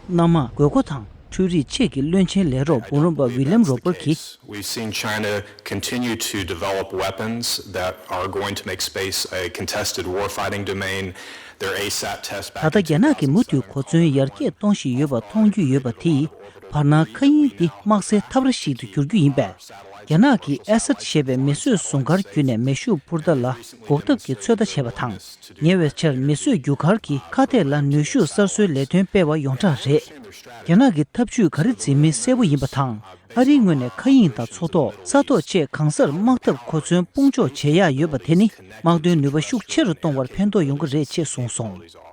གནམ་དམག་དགོས་མཁོ་དང་འཕྲུལ་རིག་ཆེད་ཀྱི་བློན་ཆེན་ལས་རོགས་འབུམ་རམས་པ་William Roper གྱིས། We've seen China continue to develop weapons that are going to make space a contested warfighting domain. Their ASAT test back ད་ལྟ་རྒྱ་ནག་གིས་མུ་མཐུད་གོ་མཚོན་ཡར་རྒྱས་གཏོང་བཞིན་ཡོད་པ་མཐོང་རྒྱུ་ཡོད་པ་དེས་བར་སྣང་མཁའ་དབྱིངས་འདི་དམག་སའི་འཐབ་ར་ཞིག་ཏུ་འགྱུར་རྒྱུ་ཡིན་པས། རྒྱ་ནག་གིས་ཨེ་སཱཊ་ཞེས་པའི་མེ་གསོད་ཟུང་གར་བརྒྱུད་ནས་མེ་ཤུགས་འཕུར་མདའ་ལ་འགོག་ཐབས་ཀྱི་ཚོད་ལྟ་བྱས་པ་དང་། ཉེ་བའི་ཆར་མེ་གསོད་རྒྱུ་སྐར་གྱིས་ཁ་གཏད་ལ་ནུས་ཤུགས་གསར་བཟོའི་ལས་དོན་སྤེལ་བ་ཡོངས་གྲགས་རེད། རྒྱ་ནག་གི་ཐབས་ཇུས་ག་རེ་འཛིན་མིན་གསལ་པོ་ཡིན་པ་དང་། ཨ་རིའི་ངོས་ནས་མཁའ་དབྱིངས་དང་མཚོ་ཐོག་ས་ཐོག་བཅས་གང་སར་དམག་འཐབ་གོ་མཚོན་སྤུངས་འཇོག་བྱེད་ཡག་ཡོད་པ་དེ་ནི་དམག་དོན་ནུས་པ་ཤུགས་ཆེ་རུ་གཏོང་བར་ཕན་ཐོགས་ཡོང་གི་རེད་ཅེས་གསུངས་སོང་།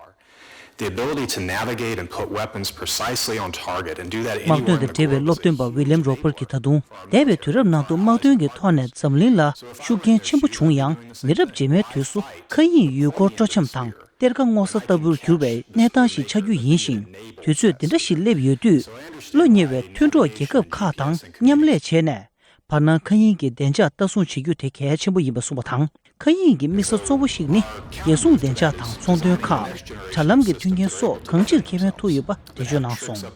The ability to navigate and put weapons precisely on target and do that དམག་དོན་དང་འབྲེལ་བའི་སློབ་སྟོན་པ་William Roper གྱིས་ད་དུང་འདས་པའི་དུས་རབས་ནང་དུ་དམག་དོན་གྱི་ཐོག་ནས་འཛམ་གླིང་ལ་ཤུགས་རྐྱེན་ཆེན་པོ་བྱུང་ཡང་། མི་རབས་རྗེས་མའི་དུས་སུ་མཁའ་དབྱིངས་ཡུལ་སྐོར་སྤྲོ་འཆམ་དང་གཏེར་ཁ་སྔོག་ས་ལྟ་བུར་གྱུར་བའི་གནས་སྟངས་ཤིག་ཆགས་རྒྱུ་ཡིན་ཞིང་། དུས་ཚོད་འདི་འདྲ་ཞིག་སླེབས་ཡོད་དུས། བློ་ཉེ་བའི་མཐུན་གྲོགས་རྒྱལ་ཁབ་ཁག་དང་མཉམ་ལས་བྱས་ནས། བར་སྣང་མཁའ་དབྱིངས་ཀྱི་བདེ་འཇགས་ལྟ་སྲུང་བྱེད་རྒྱུ་དེ་གལ་ཆེན་པོ་ཡིན་པ་གསུངས་པ་དང་། མཁའ་དབྱིངས་ཀྱི་དམིགས་ས་གཙོ་བོ་ཞིག་ནི་རྒྱལ་སྲུང་བདེ་འཇགས་དང་ཚོང་དོན་ཁག་དྲ་ལམ་གྱི་མཐུན་རྐྱེན་སོགས་གང་ཅིར་ཁེ་ཕན་ཐོགས་ཡོད་པ་འགྲེལ་བརྗོད་གནང་སོང་།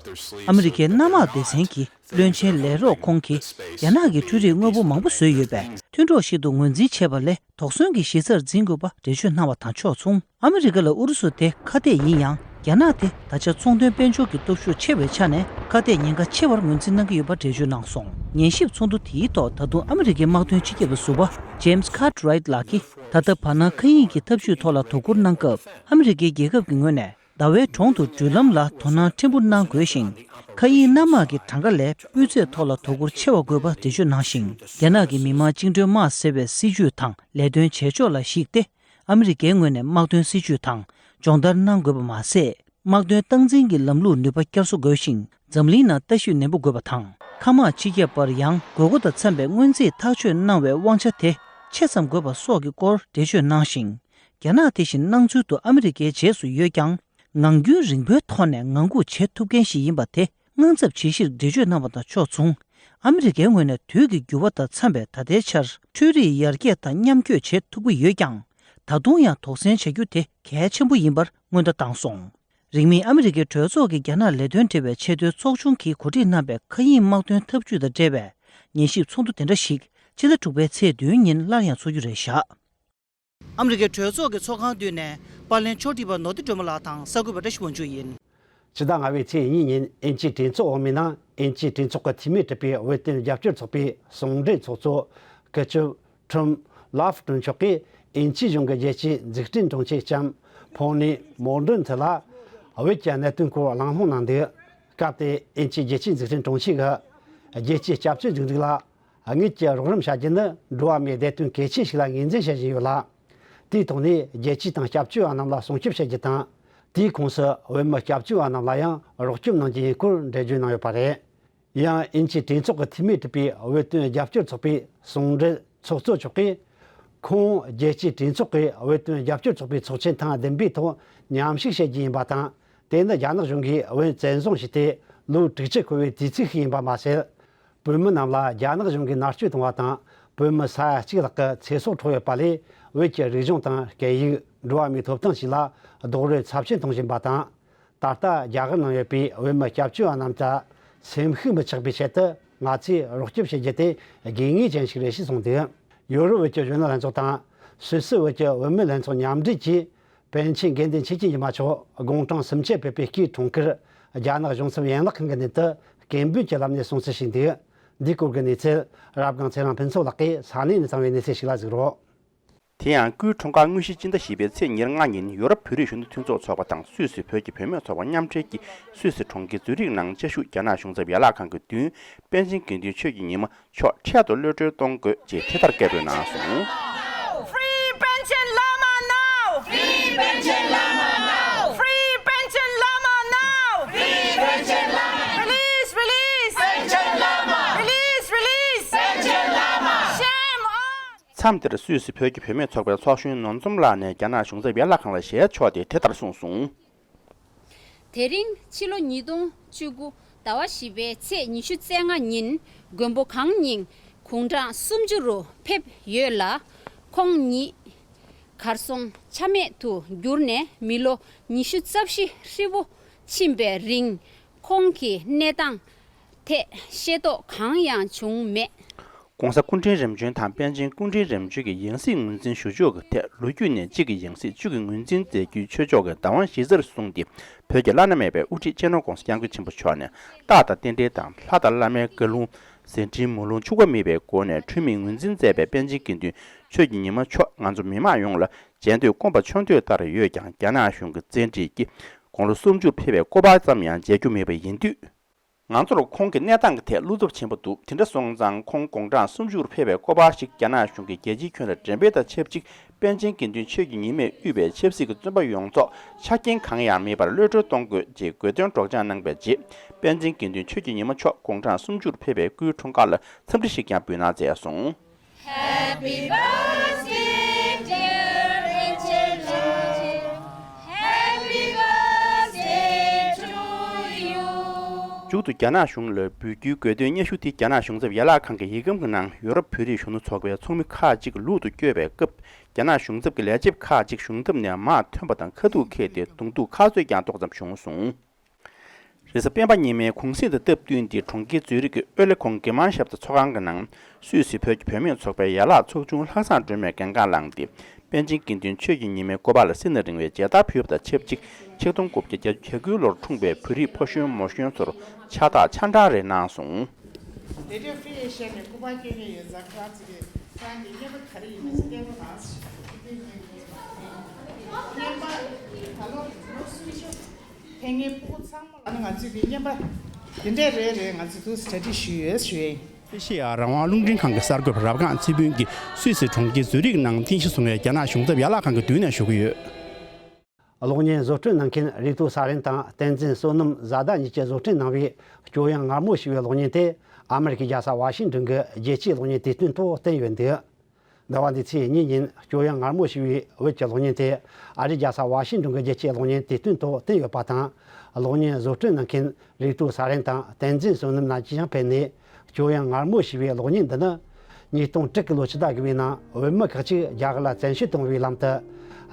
ཨ་མི་རི་ཀའི་གནམ་དམག་སྡེ་ཚན་གྱི་བློན་ཆེན་ལས་རོགས་ཁོང་གིས། རྒྱ་ནག་གིས་འཕྲུལ་རིག་དངོས་པོ་མང་པོ་བཟོས་ཡོད་པས། མཐུན་གྲོགས་ཤིག་ཏུ་ངོས་འཛིན་བྱེད་པ་ལས། དོགས་ཟོན་གྱི་གཞི་རྩར་འཛིན་དགོས་པ་འགྲེལ་བརྗོད་གནང་བ་དང་ཕྱོགས་མཚུངས། ཨ་མི་རི་ཀ་ལ་ཨུ་རུ་སུ་དེ་ཁ་གཏད་ཡིན་ཡང་། རྒྱ་ནག་དེ་ད་ཆ་ཚོང་དོན་དཔལ་འབྱོར་གྱི་སྟོབས་ཤུགས་ཆེ་བའི་ཆ་ནས། ཁ་གཏད་ཉེན་ཁ་ཆེ་བར་ངོས་འཛིན་གནང་གི་ཡོད་པ་འགྲེལ་བརྗོད་གནང་སོང་། ཉན་ཞིབ་ཚོགས་འདུ་དེའི་ཐོག་ད་དུང་ཨ་མི་རི་ཀའི་དམག་དོན་སྤྱི་ཁྱབ་ཟུར་པ་James Cartwright ལགས་ཀྱིས། ད་ལྟ་བར་སྣང་མཁའ་དབྱིངས་ཀྱི་ཐབས་ཇུས་ཐོག་ལ་དོ་ཁུར་གནང་སྐབས། ཨ་མི་རི་ཀའི་རྒྱལ་ཁབ་ཀྱི་ངོས་ནས། ཟླ་བའི་གྲོང་དུ་འགྲུལ་ལམ་ལ་དོ་སྣང་ཕྲན་བུ་གནང་དགོས་ཤིང་། མཁའ་དབྱིངས་གནམ་དམག་གི་གྲངས་ཀ་ལས་སྤུས་ཚད་ཐོག་ལ་དོ་ཁུར་ཆེ་བ་དགོས་པ་འགྲེལ་བརྗོད་གནང་ཞིང་། རྒྱ་ནག་གི་མི་དམངས་བཅིངས་འགྲོལ་དམག་ཟེར་བའི་སྲིད་ཇུས་དང་ལས་དོན་བྱེད་ཕྱོགས་ལ་གཞིགས་ཏེ། ཨ་མི་རི་ཀའི་ངོས་ནས་དམག་དོན་སྲིད་ཇུས་དང་སྦྱོང་བརྡར་གནང་དགོས་པ་མ་ཟད། དམག་དོན་སྟངས་འཛིན་གྱི་ལམ་ལུགས་ནུས་པ་བསྐྱར་གསོ་དགོས་ཤིང་། འཛམ་གླིང་ནང་ལྟ་ཞིབ་ནན་པོ་དགོས་པ་དང་། མཁའ་དམག་སྤྱི་ཁྱབ་པར་ཡང་དགོས་མཁོ་དང་འཚམ་པའི་སྔོན་རྩིས་ཐག་གཅོད་གནང་བའི་དབང་ཆ་དེ་ཆེ་ཙམ་དགོས་པ་སོགས་ཀྱི་སྐོར་འགྲེལ་བརྗོད་གནང་ཞིང་། རྒྱ་ནག་དེ་བཞིན་སྣང་ཚུལ་དུ་ཨ་མི་རི་ཀའི་རྗེས་སུ་ཡོད་ཀྱང་། ངང་རྒྱུན་རིང་པོའི་ཐོག་ནས་ངང་སྒུག་བྱེད་ཐུབ་མཁན་ཞིག་ཡིན་པ་དེ་དངངས་འཚབ་བྱེད་གཞིར་འགྲེལ་བརྗོད་གནང་བ་དང་ཕྱོགས་མཚུངས། ཨ་མི་རི་ཀའི་ངོས་ནས་དུས་ཀྱི་འགྱུར་བ་དང་འཚམ་པའི་ད་ལྟའི་ཆར་འཕྲུལ་རིག་ཡར་རྒྱས་དང་མཉམ་སྐྱོད་བྱེད་ཐུབ་ཀྱི་ཡོད་ཀྱང་། ད་དུང་ཡང་དོགས་ཟོན་བྱ་རྒྱུ་དེ་གལ་ཆེན་པོ་ཡིན་པར་སྔོན་བརྡ་བཏང་སོང་། རིང་མིན་ཨ་མི་རི་ཀའི་གྲོས་ཚོགས་ཀྱི་རྒྱ་ནག་ལས་དོན་འབྲེལ་བའི་ཆེས་མཐོའི་ཚོགས་ཆུང་གིས་གོ་སྒྲིག་གནང་པའི་མཁའ་དབྱིངས་དམག་དོན་འཐབ་ཇུས་དང་འབྲེལ་བའི་ཉན་ཞིབ་ཚོགས་འདུ་དེ་འདྲ་ཞིག་ཕྱི་ཟླ་དྲུག་པའི་ཚེས་བདུན་ཉིན་སླར་ཡང་འཚོགས་རྒྱུ་རེད་བཞག་ཨ་མི་རི་ཀའི་གྲོས་ཚོགས་ཀྱི་ཚོགས་ཁང་མདུན་ནས་པར་ལེན་ཕྱོགས་སྒྲིག་པ་ནོར་བདེ་སྒྲོལ་མ་ལགས་དང་གསར་འགོད་པ་བཀྲ་ཤིས་དབང་ཕྱུག་ཡིན། ཕྱི་ཟླ་ལྔ་པའི་ཚེས་གཉིས་ཉིན་དབྱིན་ཇིའི་གྲོས་ཚོགས་འོག་མའི་ནང་དབྱིན་ཇིའི་གྲོས་ཚོགས་ཀྱི་འཐུས་མིས་གྲུབ་པའི་འོས་བསྟུན་རྒྱབ་སྐྱོར་ཚོགས་པའི་ཟུང་འབྲེལ་ཚོགས་གཙོ་སྐུ་ཞབས་ཁྲིམ་ལཱ་ཧྥུ་ཀྲུང་མཆོག་གིས་དབྱིན་ཇིའི་གཞུང་གི་རྒྱལ་སྤྱིའི་འཛུགས་སྐྲུན་དྲུང་ཆེ་ལྕམ་ཕོ་ནི་མོར་ཌན་ཐི་ལ་བོད་ཀྱི་གནད་དོན་སྐོར་གླེང་སློང་གནང་འདུག་སྐབས་དེར་དབྱིན་ཇིའི་རྒྱལ་སྤྱིའི་འཛུགས་སྐྲུན་དྲུང་ཆེ་གིས། རྒྱལ་སྤྱིའི་སྐྱབས་བཅོལ་སྒྲིག་འཛུགས་ལ་དངུལ་གྱི་རོགས་རམ་བྱ་རྒྱུ་ནི་འགྲོ་བ་མིའི་བདེ་དོན་གལ་ཆེ་ཞིག་ལ་ངོས་འཛིན་བྱེད་བཞིན་ཡོད་ལ། དེའི་ཐོག་ནས་རྒྱལ་སྤྱི་དང་སྐྱབས་བཅོལ་བ་རྣམས་ལ་སྲུང་སྐྱོབ་བྱེད་རྒྱུ་དང་། དེའི་ཁོངས་སུ་བོད་མི་སྐྱབས་བཅོལ་བ་རྣམས་ལ་ཡང་རོགས་སྐྱོབ་གནང་རྒྱུ་ཡིན་སྐོར་འགྲེལ་བརྗོད་གནང་ཡོད་པ་རེད། ཡང་དབྱིན་ཇིའི་གྲོས་ཚོགས་ཀྱི་འཐུས་མིས་གྲུབ་པའི་བོད་དོན་རྒྱབ་སྐྱོར་ཚོགས་པའི་ཟུང་འབྲེལ་ཚོགས་གཙོ་མཆོག་གིས། ཁོང་རྒྱལ་སྤྱིའི་གྲོས་ཚོགས་ཀྱི་བོད་དོན་རྒྱབ་སྐྱོར་ཚོགས་པའི་ཚོགས་ཆེན་ཐེངས་བདུན་པའི་ཐོག་མཉམ་ཞུགས་བྱེད་རྒྱུ་ཡིན་པ་དང་། དེ་ནི་རྒྱ་ནག་གཞུང་གིས་བོད་བཙན་བཟུང་བྱས་ཏེ་ལོ་དྲུག་ཅུ་འཁོར་བའི་དུས་ཚིགས་ཤིག་ཡིན་པ་མ་ཟད། བོད་མི་རྣམས་ལ་རྒྱ་ནག་གཞུང་གིས་མནར་གཅོད་གཏོང་བ་དང་། བོད་མི་ས་ཡ་གཅིག་ལྷག་གི་ཚེ་སྲོག་འཕྲོག་ཡོད་པ་ལས། བོད་ཀྱི་རིག་གཞུང་དང་སྐད་ཡིག་འགྲོ་བ་མིའི་ཐོབ་ཐང་བཅས་ལ་རྡོག་རོལ་ཚབས་ཆེན་གཏོང་བཞིན་པ་དང་། ད་ལྟ་རྒྱ་གར་ནང་ཡོད་པའི་བོད་མི་སྐྱབས་བཅོལ་བ་རྣམས་ཀྱི་སེམས་ཤུགས་མི་ཆག་པའི་ཆེད་དུ། ང་ཚོས་རོགས་སྐྱོབ་བྱེད་རྒྱུ་དེ་དགོས་ངེས་ཅན་ཞིག་རེད་ཅེས་གསུངས་འདུག་ཡོ་རོབ་བོད་ཀྱི་གཞོན་ནུ་ལྷན་ཚོགས་དང་། སུད་སི་བོད་ཀྱི་བུད་མེད་ལྷན་ཚོགས་མཉམ་འབྲེལ་གྱིས། པཎ་ཆེན་དགེ་འདུན་ཆོས་ཀྱི་ཉི་མ་མཆོག་དགུང་གྲངས་སུམ་ཅུ་ཕེབས་པའི་སྐུའི་འཁྲུངས་སྐར། རྒྱ་ནག་གཞུང་ཚབ་ཡན་ལག་ཁང་གི་མདུན་དུ་སྐད་འབོད་ཀྱི་ལམ་ནས་སྲུང་བརྩི་ཞུས་འདུག་འདིའི་སྐོར་གྱི་གནས་ཚུལ། རབ་སྒང་ཚེ་རིང་ཕུན་ཚོགས་ལགས་ཀྱིས་ས་གནས་ནས་བཏང་བའི་གནས་ཚུལ་ཞིག་ལ་གཟིགས་རོགས། དེ་ཡང་སྐུའི་འཁྲུངས་སྐར་དངོས་གཞིའི་སྤྱི་ཟླ་བཞི་པའི་ཚེས་ཉེར་ལྔ་ཉིན་ཡོ་རོབ་བོད་རིགས་གཞོན་ནུ་མཐུན་ཚོགས་ཚོགས་པ་དང་སུད་སི་བོད་ཀྱི་བུད་མེད་ཚོགས་པ་མཉམ་འབྲེལ་གྱིས་སུད་སི་གྲོང་ཁྱེར་ཛུ་རིག་ནང་བཅའ་བཞུགས་རྒྱ་ནག་གཞུང་ཚབ་ཡན་ལག་ཁང་གི་མདུན། པཎ་ཆེན་དགེ་འདུན་ཆོས་ཀྱི་ཉི་མ་མཆོག་འཕྲལ་དུ་གློད་གྲོལ་གཏོང་དགོས་ཅེས་དེ་ལྟར་སྐད་འབོད་གནང་སོང་། Free Panchen Lama now! Free Panchen Lama now! Free Panchen Lama now! Free Panchen Lama! Release, release! Panchen Lama! Release, release! Panchen Lama! Shame on! མཚམས་དེར་སུད་སི་བོད་ཀྱི་བུད་མེད་ཚོགས་པའི་ཚོགས་གཞོན་ནོར་འཛོམས་ལགས་ནས་རྒྱ་ནག་གཞུང་ཚབ་ཡན་ལག་ཁང་ལ་ཞལ་ཕྱོགས་ཏེ་དེ་ལྟར་གསུངས་སོང་། དེ་རིང་ཕྱི་ལོ་ཉིས་སྟོང་བཅུ་དགུ་ཟླ་བ་བཞི་པའི་ཚེས་ཉི་ཤུ་རྩ་ལྔ་ཉིན་མགོན་པོ་གང་ཉིད་དགུང་གྲངས་སུམ་ཅུ་རུ་ཕེབས་ཡོད་ལ། ཁོང་ཉིད་གར་སོང་ཆ་མེད་དུ་གྱུར་ནས་མི་ལོ་ཉི་ཤུ་རྩ་བཞི་ཧྲིལ་པོ་ཕྱིན་པའི་རིང་ཁོང་གི་གནས་སྟངས་ཐད་ཤེས་རྟོགས་གང་ཡང་བྱུང་མེད། ༸གོང་ས་སྐུ་ཕྲེང་རིམ་བྱོན་དང་པཎ་ཆེན་སྐུ་ཕྲེང་རིམ་བྱོན་གྱི་ཡང་སྲིད་ངོས་འཛིན་ཞུ་ཕྱོགས་ཀྱི་ཐད་ལོ་རྒྱུས་ནས་གཅིག་གི་ཡང་སྲིད་གཅིག་གི་ངོས་འཛིན་མཛད་རྒྱུའི་ཆོས་ཕྱོགས་ཀྱི་བདག་དབང་གཞི་རྩར་བཟུང་སྟེ། བོད་ཀྱི་བླ་ན་མེད་པའི་དབུ་ཁྲིད་སྤྱི་ནོར་༸གོང་ས་༸སྐྱབས་མགོན་ཆེན་པོ་མཆོག་ནས་རྟགས་དང་རྟེན་འབྲེལ་དང་ལྷ་དང་བླ་མའི་བཀའ་ལུང་། ཟིན་བྲིས་མུན་ལུང་འཆུག་པ་མེད་པའི་སྒོ་ནས་འཁྲུལ་མེད་ངོས་འཛིན་མཛད་པའི་པཎ་ཆེན་དགེ་འདུན་ཆོས་ཀྱི་ཉི་མ་མཆོག་ང་ཚོ་མི་མང་ཡོངས་ལ་མཇལ་འདོད་སྐོམ་པ་མཆོང་འདོད་ལྟར་ཡོད་ཀྱང་། རྒྱ་ནག་གཞུང་གི་བཙན་ཁྲིད་ཀྱིས་དགུང་ལོ་སུམ་ཅུར་ཕེབས་པའི་སྐོར་བ་ཙམ་ཡང་མཇལ་རྒྱུ་མེད་པ་ཡིན་དུས། ང་ཚོར་ཁོང་གི་གནས་སྟངས་ཀྱི་ཐད་བློ་འཚབ་ཆེན་པོ་འདུག་དེ་འདྲ་སོང་ཙང་ཁོང་དགུང་གྲངས་སུམ་ཅུར་ཕེབས་པའི་སྐོར་བ་ཞིག་རྒྱ་ནག་གཞུང་གིས་རྒྱལ་སྤྱིའི་ཁྱོན་ལ་འགྲེམས་སྤེལ་དང་ཆབས་ཅིག་པཎ་ཆེན་དགེ་འདུན་ཆོས་ཀྱི་ཉི་མས་དབུས་པའི་ཆབ་སྲིད་ཀྱི་བཙོན་པ་ཡོངས་རྫོགས་ཆ་རྐྱེན་གང་ཡང་མེད་པར་གློད་གྲོལ་གཏོང་དགོས་ཅེས་དགོས་འདུན་སྒྲོག་སྦྱང་གནང་བའི་རྗེས། པཎ་ཆེན་དགེ་འདུན་ཆོས་ཀྱི་ཉི་མ་མཆོག་དགུང་གྲངས་སུམ་ཅུར་ཕེབས་པའི་སྐུའི་འཁྲུངས་སྐར་ལ་འཚམས་འདྲི་ཞིག་ཀྱང་འབུལ་གནང་མཛད་སོང་། Happy birthday, dear Panchayat. Happy birthday to you. མཇུག་ཏུ་རྒྱ་ནག་གཞུང་ལ་འབུལ་རྒྱུའི་དགོས་འདུན་སྙན་ཞུ་དེ་རྒྱ་ནག་གཞུང་ཚབ་ཡན་ལག་ཁང་གི་ཡིག་སྒམ་གྱི་ནང་ཡོ་རོབ་བོད་རིགས་གཞོན་ནུ་ཚོགས་པའི་ཚོགས་མི་ཁག་ཅིག་ལུག་ཏུ་བསྐྱོད་པའི་སྐབས། རྒྱ་ནག་གཞུང་ཚབ་ཀྱི་ལས་བྱེད་ཁག་ཅིག་གཞུང་འདེམས་ནས་དམག་ཐོན་པ་དང་ཁ་ཐུག་འཁེལ་ཏེ་གདོང་ཐུག་ཁ་རྩོད་ཀྱང་ཏོག་ཙམ་བྱུང་སོང་། རེས་གཟའ་སྤེན་པ་ཉི་མའི་གུང་གསེང་དང་སྟབས་བསྟུན་ཏེ་གྲོང་ཁྱེར་ཛུ་རིག་གི་ཨོ་ལེ་ཁོང་གེ་མན་ཞབས་ཏོག་ཚོགས་ཁང་གི་ནང་སུད་སི་བོད་ཀྱི་བུད་མེད་ཚོགས་པའི་ཡན་ལག་ཚོགས་ཆུང་ལྷག་བསམ་སྒྲོལ་མས་གདན་འདྲེན་བསྐྱངས་ཏེ། པཎ་ཆེན་དགེ་འདུན་ཆོས་ཀྱི་ཉི་མའི་སྐུ་པར་ལ་བསིལ་ནས་རིང་བའི་མཇལ་དར་ཕུལ་བ་དང་ཆབས་ཅིག་ཆིག་སྟོང་དགུ་བརྒྱ་བརྒྱད་ཅུ་གྱ་དགུའི་ལོར་འཁྲུངས་པའི་བོད་རིགས་ཕོ་གཞོན་མོ་གཞོན་ཚོར་ཕྱག་རྟགས་ཆ་འདྲ་རེ་གནང་སོང་། དེ་འདྲའི་ཧྥི་ཨེ་ཤ་ནས་སྐུ་པར་སྐྱོན་མཁན་ཡོད་ཙང་ཁ་ཚིག་གི་ཁྱེད་རང་གི་བརྙན་པར་ག་རེ་ཡིན་མིན་སྐད་རོགས་གནང་། བརྙན་པར་ད་ལོ་ལོ་སུམ་ཅུ་ཕེབས་མཁན་སྤུ་གུ་ཚང་མ་ལ་ང་ཚོས་ཀྱི་བརྙན་པར་དེ་འདྲས་རེ་རེ་ང་ཚོས་འདུག་གྲ་སྒྲིག་ཞུས་ཡོད་ཞུ་ཡིན། ཨེ་ཤེ་ཡ་རང་དབང་རླུང་འཕྲིན་ཁང་གི་གསར་འགོད་པ་རབ་སྒང་ཚེ་ཕུན་གྱིས་སུད་སི་གྲོང་ཁྱེར་ཛུ་རིག་ནང་རྟེན་གཞི་བཟུང་བའི་རྒྱ་ནག་གཞུང་ཚབ་ཡན་ལག་ཁང་གི་མདུན་ནས་ཞུ་གི་ཡོད། གློག་བརྙན་བཟོ་སྐྲུན་གནང་མཁན་རིག་ཐོག་ས་རན་དང་བསྟན་འཛིན་བསོད་ནམས་བཟའ་ཟླ་གཉིས་ཀྱིས་བཟོ་སྐྲུན་གནང་བའི་སྐྱོ་དབྱངས་ངར་མོ་ཞེས་པའི་གློག་བརྙན་དེ་ཨ་མི་རི་ཀའི་རྒྱལ་ས་ཝ་ཤིང་ཏོན་གྱི་རྒྱལ་སྤྱིའི་གློག་བརྙན་དུས་སྟོན་ཐོག་བསྟན་ཡོད་འདུག་ཟླ་བ་འདིའི་ཚེས་གཉིས་ཉིན་སྐྱོ་དབྱངས་ངར་མོ་ཞེས་པའི་བོད་ཀྱི་གློག་བརྙན་དེ་ཨ་རིའི་རྒྱལ་ས་ཝ་ཤིང་ཏོན་གྱི་རྒྱལ་སྤྱིའི་གློག་བརྙན་དུས་སྟོན་ཐོག་བསྟན་ཡོད་པ་དང་། གློག་བརྙན་བཟོ་སྐྲུན་གནང་མཁན་རིག་ཐོག་ས་རན་དང་བསྟན་འཛིན་བསོད་ནམས་རྣམ་གཉིས་ཀྱང་ཕེབས་ནས། སྐྱོ་དབྱངས་ངར་མོ་ཞེས་པའི་གློག་བརྙན་འདི་ནི་ཉིས་སྟོང་དྲུག་གི་ལོ་ཕྱི་ཟླ་དགུ་པའི་ནང་བོད་མི་ཁག་ཅིག་རྒྱ་གར་ལ་བཙན་བྱོལ་གཏོང་བའི་ལམ་དུ་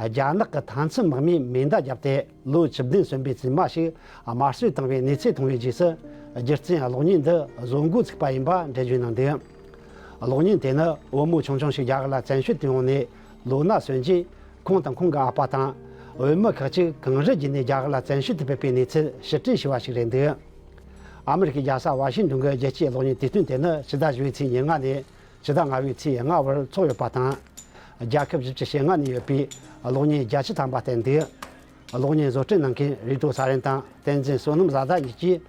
རྒྱ་ནག་གི་མཐའ་མཚམས་དམག་མིས་མེ་མདའ་བརྒྱབ་སྟེ་ལོ་བཅུ་བདུན་སོན་པའི་བཙུན་མ་ཞིག་དམར་གསོད་བཏང་བའི་གནས་ཚུལ་མཐོང་བའི་རྗེས་སུ། རྒྱུ་རྐྱེན་གློག་བརྙན་འདི་བཟོ་འགོ་ཚུགས་པ་ཡིན་པ་འགྲེལ་བརྗོད་གནང་འདུག་གློག་བརྙན་དེ་ནི་བུ་མོ་ཆུང་ཆུང་ཞིག་རྒྱ་གར་ལ་བཙན་བྱོལ་དུ་ཡོང་ནས་ལོ་ན་སོན་རྗེས། ཁོང་དང་ཁོང་གི་ཨ་ཕ་དང་བུད་མེད་ཁག་ཅིག་གངས་རི་བརྒྱུད་ནས་རྒྱ་གར་ལ་བཙན་བྱོལ་དུ་ཕེབས་པའི་གནས་ཚུལ་ཕྱིར་དྲན་ཞུ་བ་ཞིག་རེད་འདུག་ཨ་མི་རི་ཀའི་རྒྱལ་ས་ཝ་ཤིང་ཏོན་གྱི་རྒྱལ་སྤྱིའི་གློག་བརྙན་དུས་སྟོན་དེ་ནི་ཕྱི་ཟླ་བཞི་པའི་ཚེས་ཉེར་ལྔ་ནས་ཕྱི་ཟླ་ལྔ་པའི་ཚེས་ལྔ་བར་འཚོགས་ཡོད་པ་དང་། རྒྱལ་ཁབ་བཞི་བཅུ་ཞེ་ལྔ་ནས་ཡོད་པའི་གློག་བརྙན་བརྒྱད་ཅུ་ཐམ་པ་བསྟན་འདུག་གློག་བརྙན་བཟོ་སྐྲུན་གནང་མཁན་རིག་ཐོག་ས་རན་དང་བསྟན་འཛིན་བསོད་ནམས་བཟའ་ཟླ་གཉིས་ཀྱིས་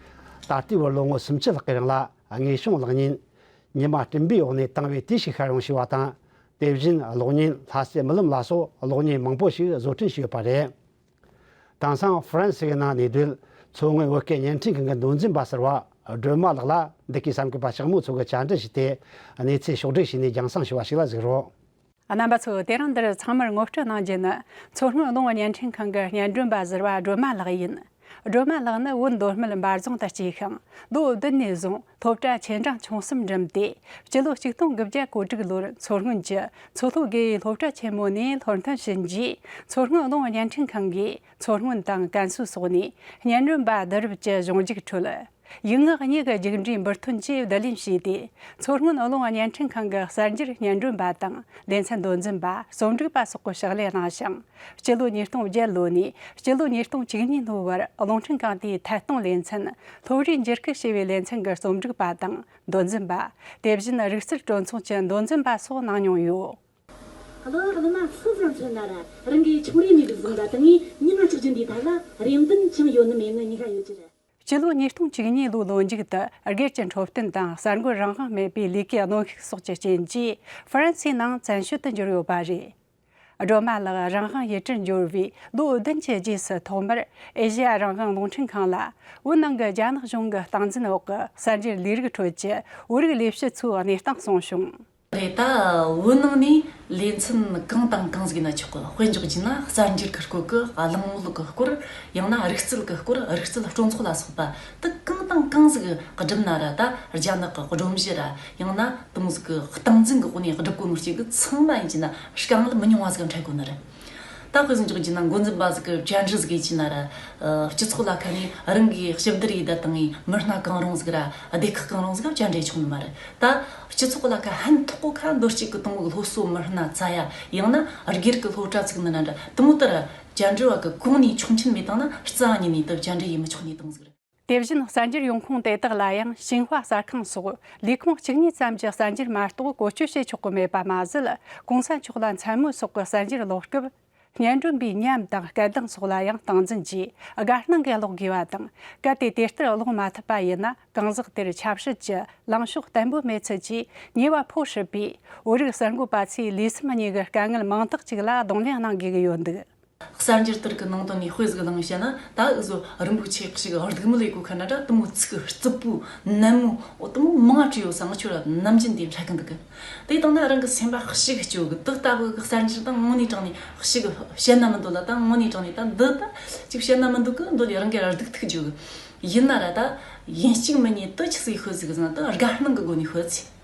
ད་ལྟའི་བར་ལོ་ངོ་སུམ་ཅུ་ལྷག་གི་རིང་ལ་དངོས་བྱུང་གློག་བརྙན་ཉི་མ་སྤྲིན་པའི་འོག་ནས་བཏང་བའི་དུས་ཤིག་ཤར་ཡོང་ཞེས་པ་དང་། དེ་བཞིན་གློག་བརྙན་ལྷ་སའི་རྨི་ལམ་ལ་སོགས་གློག་བརྙན་མང་པོ་ཞིག་བཟོ་སྐྲུན་བྱས་ཡོད་པ་རེད། དེང་སང་ཧྥ་རན་སི་ཡི་ནང་གནས་སྡོད་མཚོ་སྔོན་བོད་སྐད་བརྙན་འཕྲིན་ཁང་གི་མདོ་འཛིན་པ་ཟུར་པ་སྒྲོལ་མ་ལགས་ལ་འདི་གའི་གསར་འགོད་པ་ལྕགས་མོ་མཚོ་གིས་བཅར་འདྲི་ཞུས་ཏེ། གནས་ཚུལ་ཕྱོགས་བསྒྲིགས་བྱས་ནས་རྒྱང་སྲིང་ཞུ་བ་ཞིག་ལ་གཟིགས་རོགས། རྣམ་པ་ཚོ། དེ་རིང་འདིར་ཚང་མར་ངོ་སྤྲོད་གནང་རྒྱུ་ནི། མཚོ་སྔོན་རླུང་བརྙན་འཕྲིན་ཁང་གི་སྙན་སྒྲོན་པ་ཟུར་པ་སྒྲོལ་མ་ལགས་ཡིན། སྒྲོལ་མ་ལགས་ནི་བོད་མདོ་སྨད་འབའ་རྫོང་དུ་སྐྱེས་ཤིང་། ལོ་བདུན་ནས་བཟུང་སློབ་གྲྭ་ཆེ་འབྲིང་ཆུང་གསུམ་འགྲིམས་ཏེ། སྤྱི་ལོ་ཆིག་སྟོང་དགུ་བརྒྱ་གོ་དྲུག་ལོར་མཚོ་སྔོན་གྱི་མཚོ་ལྷོ་དགེ་འོས་སློབ་གྲྭ་ཆེན་མོ་ནས་སློབ་ཐོན་ཕྱིན་རྗེས། མཚོ་སྔོན་རླུང་བརྙན་འཕྲིན་ཁང་གིས་མཚོ་སྔོན་དང་ཀན་སུའུ་སོགས་ནས་སྙན་སྒྲོན་པ་བསྡུ་རུབ་ཀྱི་གཞུང་རྒྱུགས་ཁྲོད། ཡིག་ངག་གཉིས་ཀྱི་རྒྱུགས་འབྲས་འབུར་ཐོན་གྱིས་བསྡུ་ལེན་བྱས་ཏེ། མཚོ་སྔོན་རླུང་བརྙན་འཕྲིན་ཁང་གི་གསར་འགྱུར་སྙན་སྒྲོན་པ་དང་ལེ་ཚན་མདོ་འཛིན་པ། རྩོམ་སྒྲིག་པ་སོགས་ཀྱི་ཕྱག་ལས་གནང་ཞིང་། སྤྱི་ལོ་ཉིས་སྟོང་བརྒྱད་ལོ་ནས་སྤྱི་ལོ་ཉིས་སྟོང་བཅུ་གཉིས་ལོའི་བར་རླུང་འཕྲིན་ཁང་དེའི་ཐད་གཏོང་ལེ་ཚན་སློབ་རའི་འགྱུར་ཁུག་ཞེས་པའི་ལེ་ཚན་གྱི་རྩོམ་སྒྲིག་པ་དང་མདོ་འཛིན་པ། དེ་བཞིན་རིག་རྩལ་སྤྲོ་ཚོགས་ཀྱི་མདོ་འཛིན་པ་སོགས་གནང་མྱོང་ཡོད། གླུ་གླུ་མ་སུ་ཟིག་མཚོན་ན་ར་རང་གི་ཆུང་རིང་ནས་གི་བཟུང་པ་དང་ངས་ཉི་མ་གཅིག་གི་འདི་ཐད་ལ་རེ་འདུན་ཅང་ཡོད་ནི་མེད་ནི་གཉིས་ཀ་ཡོད་ཀྱི་རེད། སྤྱི་ལོ་ཉིས་སྟོང་བཅུ་གཉིས་ལོའི་ལོ་མཇུག་ཏུ་སྒེར་གྱི་འཕྲོད་བསྟེན་དང་གསར་འགོད་རང་དབང་མེད་པའི་ལས་ཀའི་གནོན་ཤུགས་སོགས་ཀྱི་རྐྱེན་གྱིས་ཧྥ་རན་སིའི་ནང་བཙན་བྱོལ་དུ་གྱུར་ཡོད་པ་རེད། སྒྲོལ་མ་ལགས་རང་དབང་ཡུལ་གྲུར་འབྱོར་བའི་ལོ་བདུན་གྱི་རྗེས་སུ་ཐོག་མར་ཨེ་ཤེ་ཡ་རང་དབང་རླུང་འཕྲིན་ཁང་ལ་བོད་ནང་གི་རྒྱ་ནག་གཞུང་གི་སྟངས་འཛིན་འོག་གི་གསར་འགྱུར་ལས་རིགས་ཁྲོད་ཀྱི་བོད་རིགས་ལས་བྱེད་ཚོའི་གནས་སྟངས་གསུངས་བྱུང་། རེད། ད་བོད་ནང་ནས་ལེ་ཚན་གང་དང་གང་ཟིག་ཡིན་ན་ཆོག་གི། དཔེ་འཇོག་རྒྱུ་ན་གསར་འགྱུར་གི་སྐོར་གི། གླེང་མོལ་གི་སྐོར། ཡང་ན་རིག་རྩལ་གི་སྐོར། རིག་རྩལ་སྤྲོ་ཚོགས་ལ་སོགས་པ་དེ་གང་དང་གང་ཟིག་བསྒྲུབས་ན་ར། ད་རྒྱ་ནག་གི་སྒྲོམ་གཞི་ར། ཡང་ན་དེ་མོ་ཟིག་གི་སྟངས་འཛིན་གི་སྒོ་ནས་བསྒྲུབ་གོ་ནོ་ཅིག་གི་ཚང་མ་ཡིན་གྱི་ན་དཀའ་ངལ་མི་ཉུང་བ་ཟིག་འཕྲད་གོ་ནི་རེད། ད་དཔེ་ཟིག་འཇོག་རྒྱུ་ན་འགོ་འཛིན་པ་ཟིག་གི་བཅར་འདྲི་ཟིག་ཡིན་གྱི་ན་ར། ཨ། སྤྱི་ཚོགས་ལ་ཁ་ནས་རང་གི་ཞིབ་བསྡུར་ཡེད་ད་བཏང་ངས་མི་སྣ་གང་རུང་ཟིག་ར་སྡེ་ཁག་གང་རུང་ཟིག་ག་བཅར་འདྲི་ཆོག་ནི་མ་རེད། ད་སྤྱི་ཚོགས་ལ་ཁ་ཕན་ཐོགས་གོ་ཁ་མདོ་སྐྱེས་གི་དེ་མོ་གི་སློབ་གསོ་མི་སྣ་བཙལ་ཡ། ཡང་ན་སྒེར་གི་སློབ་གྲྭ་ཟིག་ནི་ན་འདྲ་དེ་མོ་ལྟར་བཅར་འདྲི་བ་གི་གོང་ནས་ཆོག་མཆན་མེད་བཏང་ན་རྩ་བ་ཉིད་ནས་ད་བཅར་འདྲི་ཡེད་མི་ཆོག་ནི་དེ་མོ་ཟིག་རེད། དེ་བཞིན་གསར་འགྱུར་ཡོང་ཁུངས་དེ་དག་ལ་ཡང་ཤིན་ཧྭ་གསར་ཁང་སོགས་ལས་ཁུངས་གཅིག་གཉིས་ཙམ་གྱི་གསར་འགྱུར་མ་གཏོགས་བཀོལ་སྤྱོད་བྱེད་ཆོག་གི་མེད་པ་མ་ཟད། གོང་ས་མཆོག་ལ་མཚན་སྨོད་སོགས་ཀྱི་གསར་འགྱུར་ཀློག་སྐབས། སྙན་སྒྲོན་པའི་ཉམས་དང་སྐད་གདངས་སོགས་ལ་ཡང་སྟངས་འཛིན་གྱིས་དགའ་སྣང་གིས་ཀློག་དགོས་པ་དང་། གལ་ཏེ་དེ་ལྟར་ཀློག་མ་ཐུབ་པ་ཡིན་ན། གང་ཟག་དེར་ཆབ་སྲིད་ཀྱི་ལངས་ཕྱོགས་བརྟན་པོ་མེད་ཚུལ་གྱི་ཉེས་པ་ཕོག་སྲིད་པས། བོད་རིགས་གསར་འགོད་པ་ཚོས་ལས་སེམས་གཉིས་ཀྱི་དཀའ་ངལ་མང་དག་ཅིག་ལ་གདོང་ལེན་གནང་དགོས་ཀྱི་ཡོད་འདུག། གསར་འགྱུར་དེར་གི་ནང་དོན་ནས་དཔེ་ཟིག་བླངས་བཤད་ན། ད་འུ་ཟོ་རིན་པོ་ཆེ་ཞིག་སྡིགས་མོ་ལས་གོ་ཁ་ན་འདྲ་དེ་མོ་ཚིག་རྩུབ་པོ་ནན་མོ་འོ་དེ་མོ་མང་བྲིས་ཡོད་ས། ང་ཁྱོད་ར་ནམ་རྒྱུན་དེ་འཕྲད་གི་འདུག་གི། དེ་དང་ན་རང་གི་སེམས་པ་ཞིག་སྐྱོ་གི། དེ་ལྟ་བུ་གི་གསར་འགྱུར་དང་དངོས་གནས་དྲང་ནས་ཞིག་བཤད་ན་མི་འདོད་ལ། ད་དངོས་གནས་དྲང་ནས་ད་འདི་ད་ཅིག་བཤད་ན་མི་འདོད་གི། འདོད་ལས་རང་གི་ར་སྡུག་ཐུག་འཇུག་གི། ཡིན་ན་ར་ད་ཡིན་གཅིག་མིན་གཉིས་དེ་ཆི་ཟིག་ཤོད་ཟིག་ཟེར་ན། ད་དགའ་སྣང་གི་སྒོ་ནས་ཤོད་ཟིག།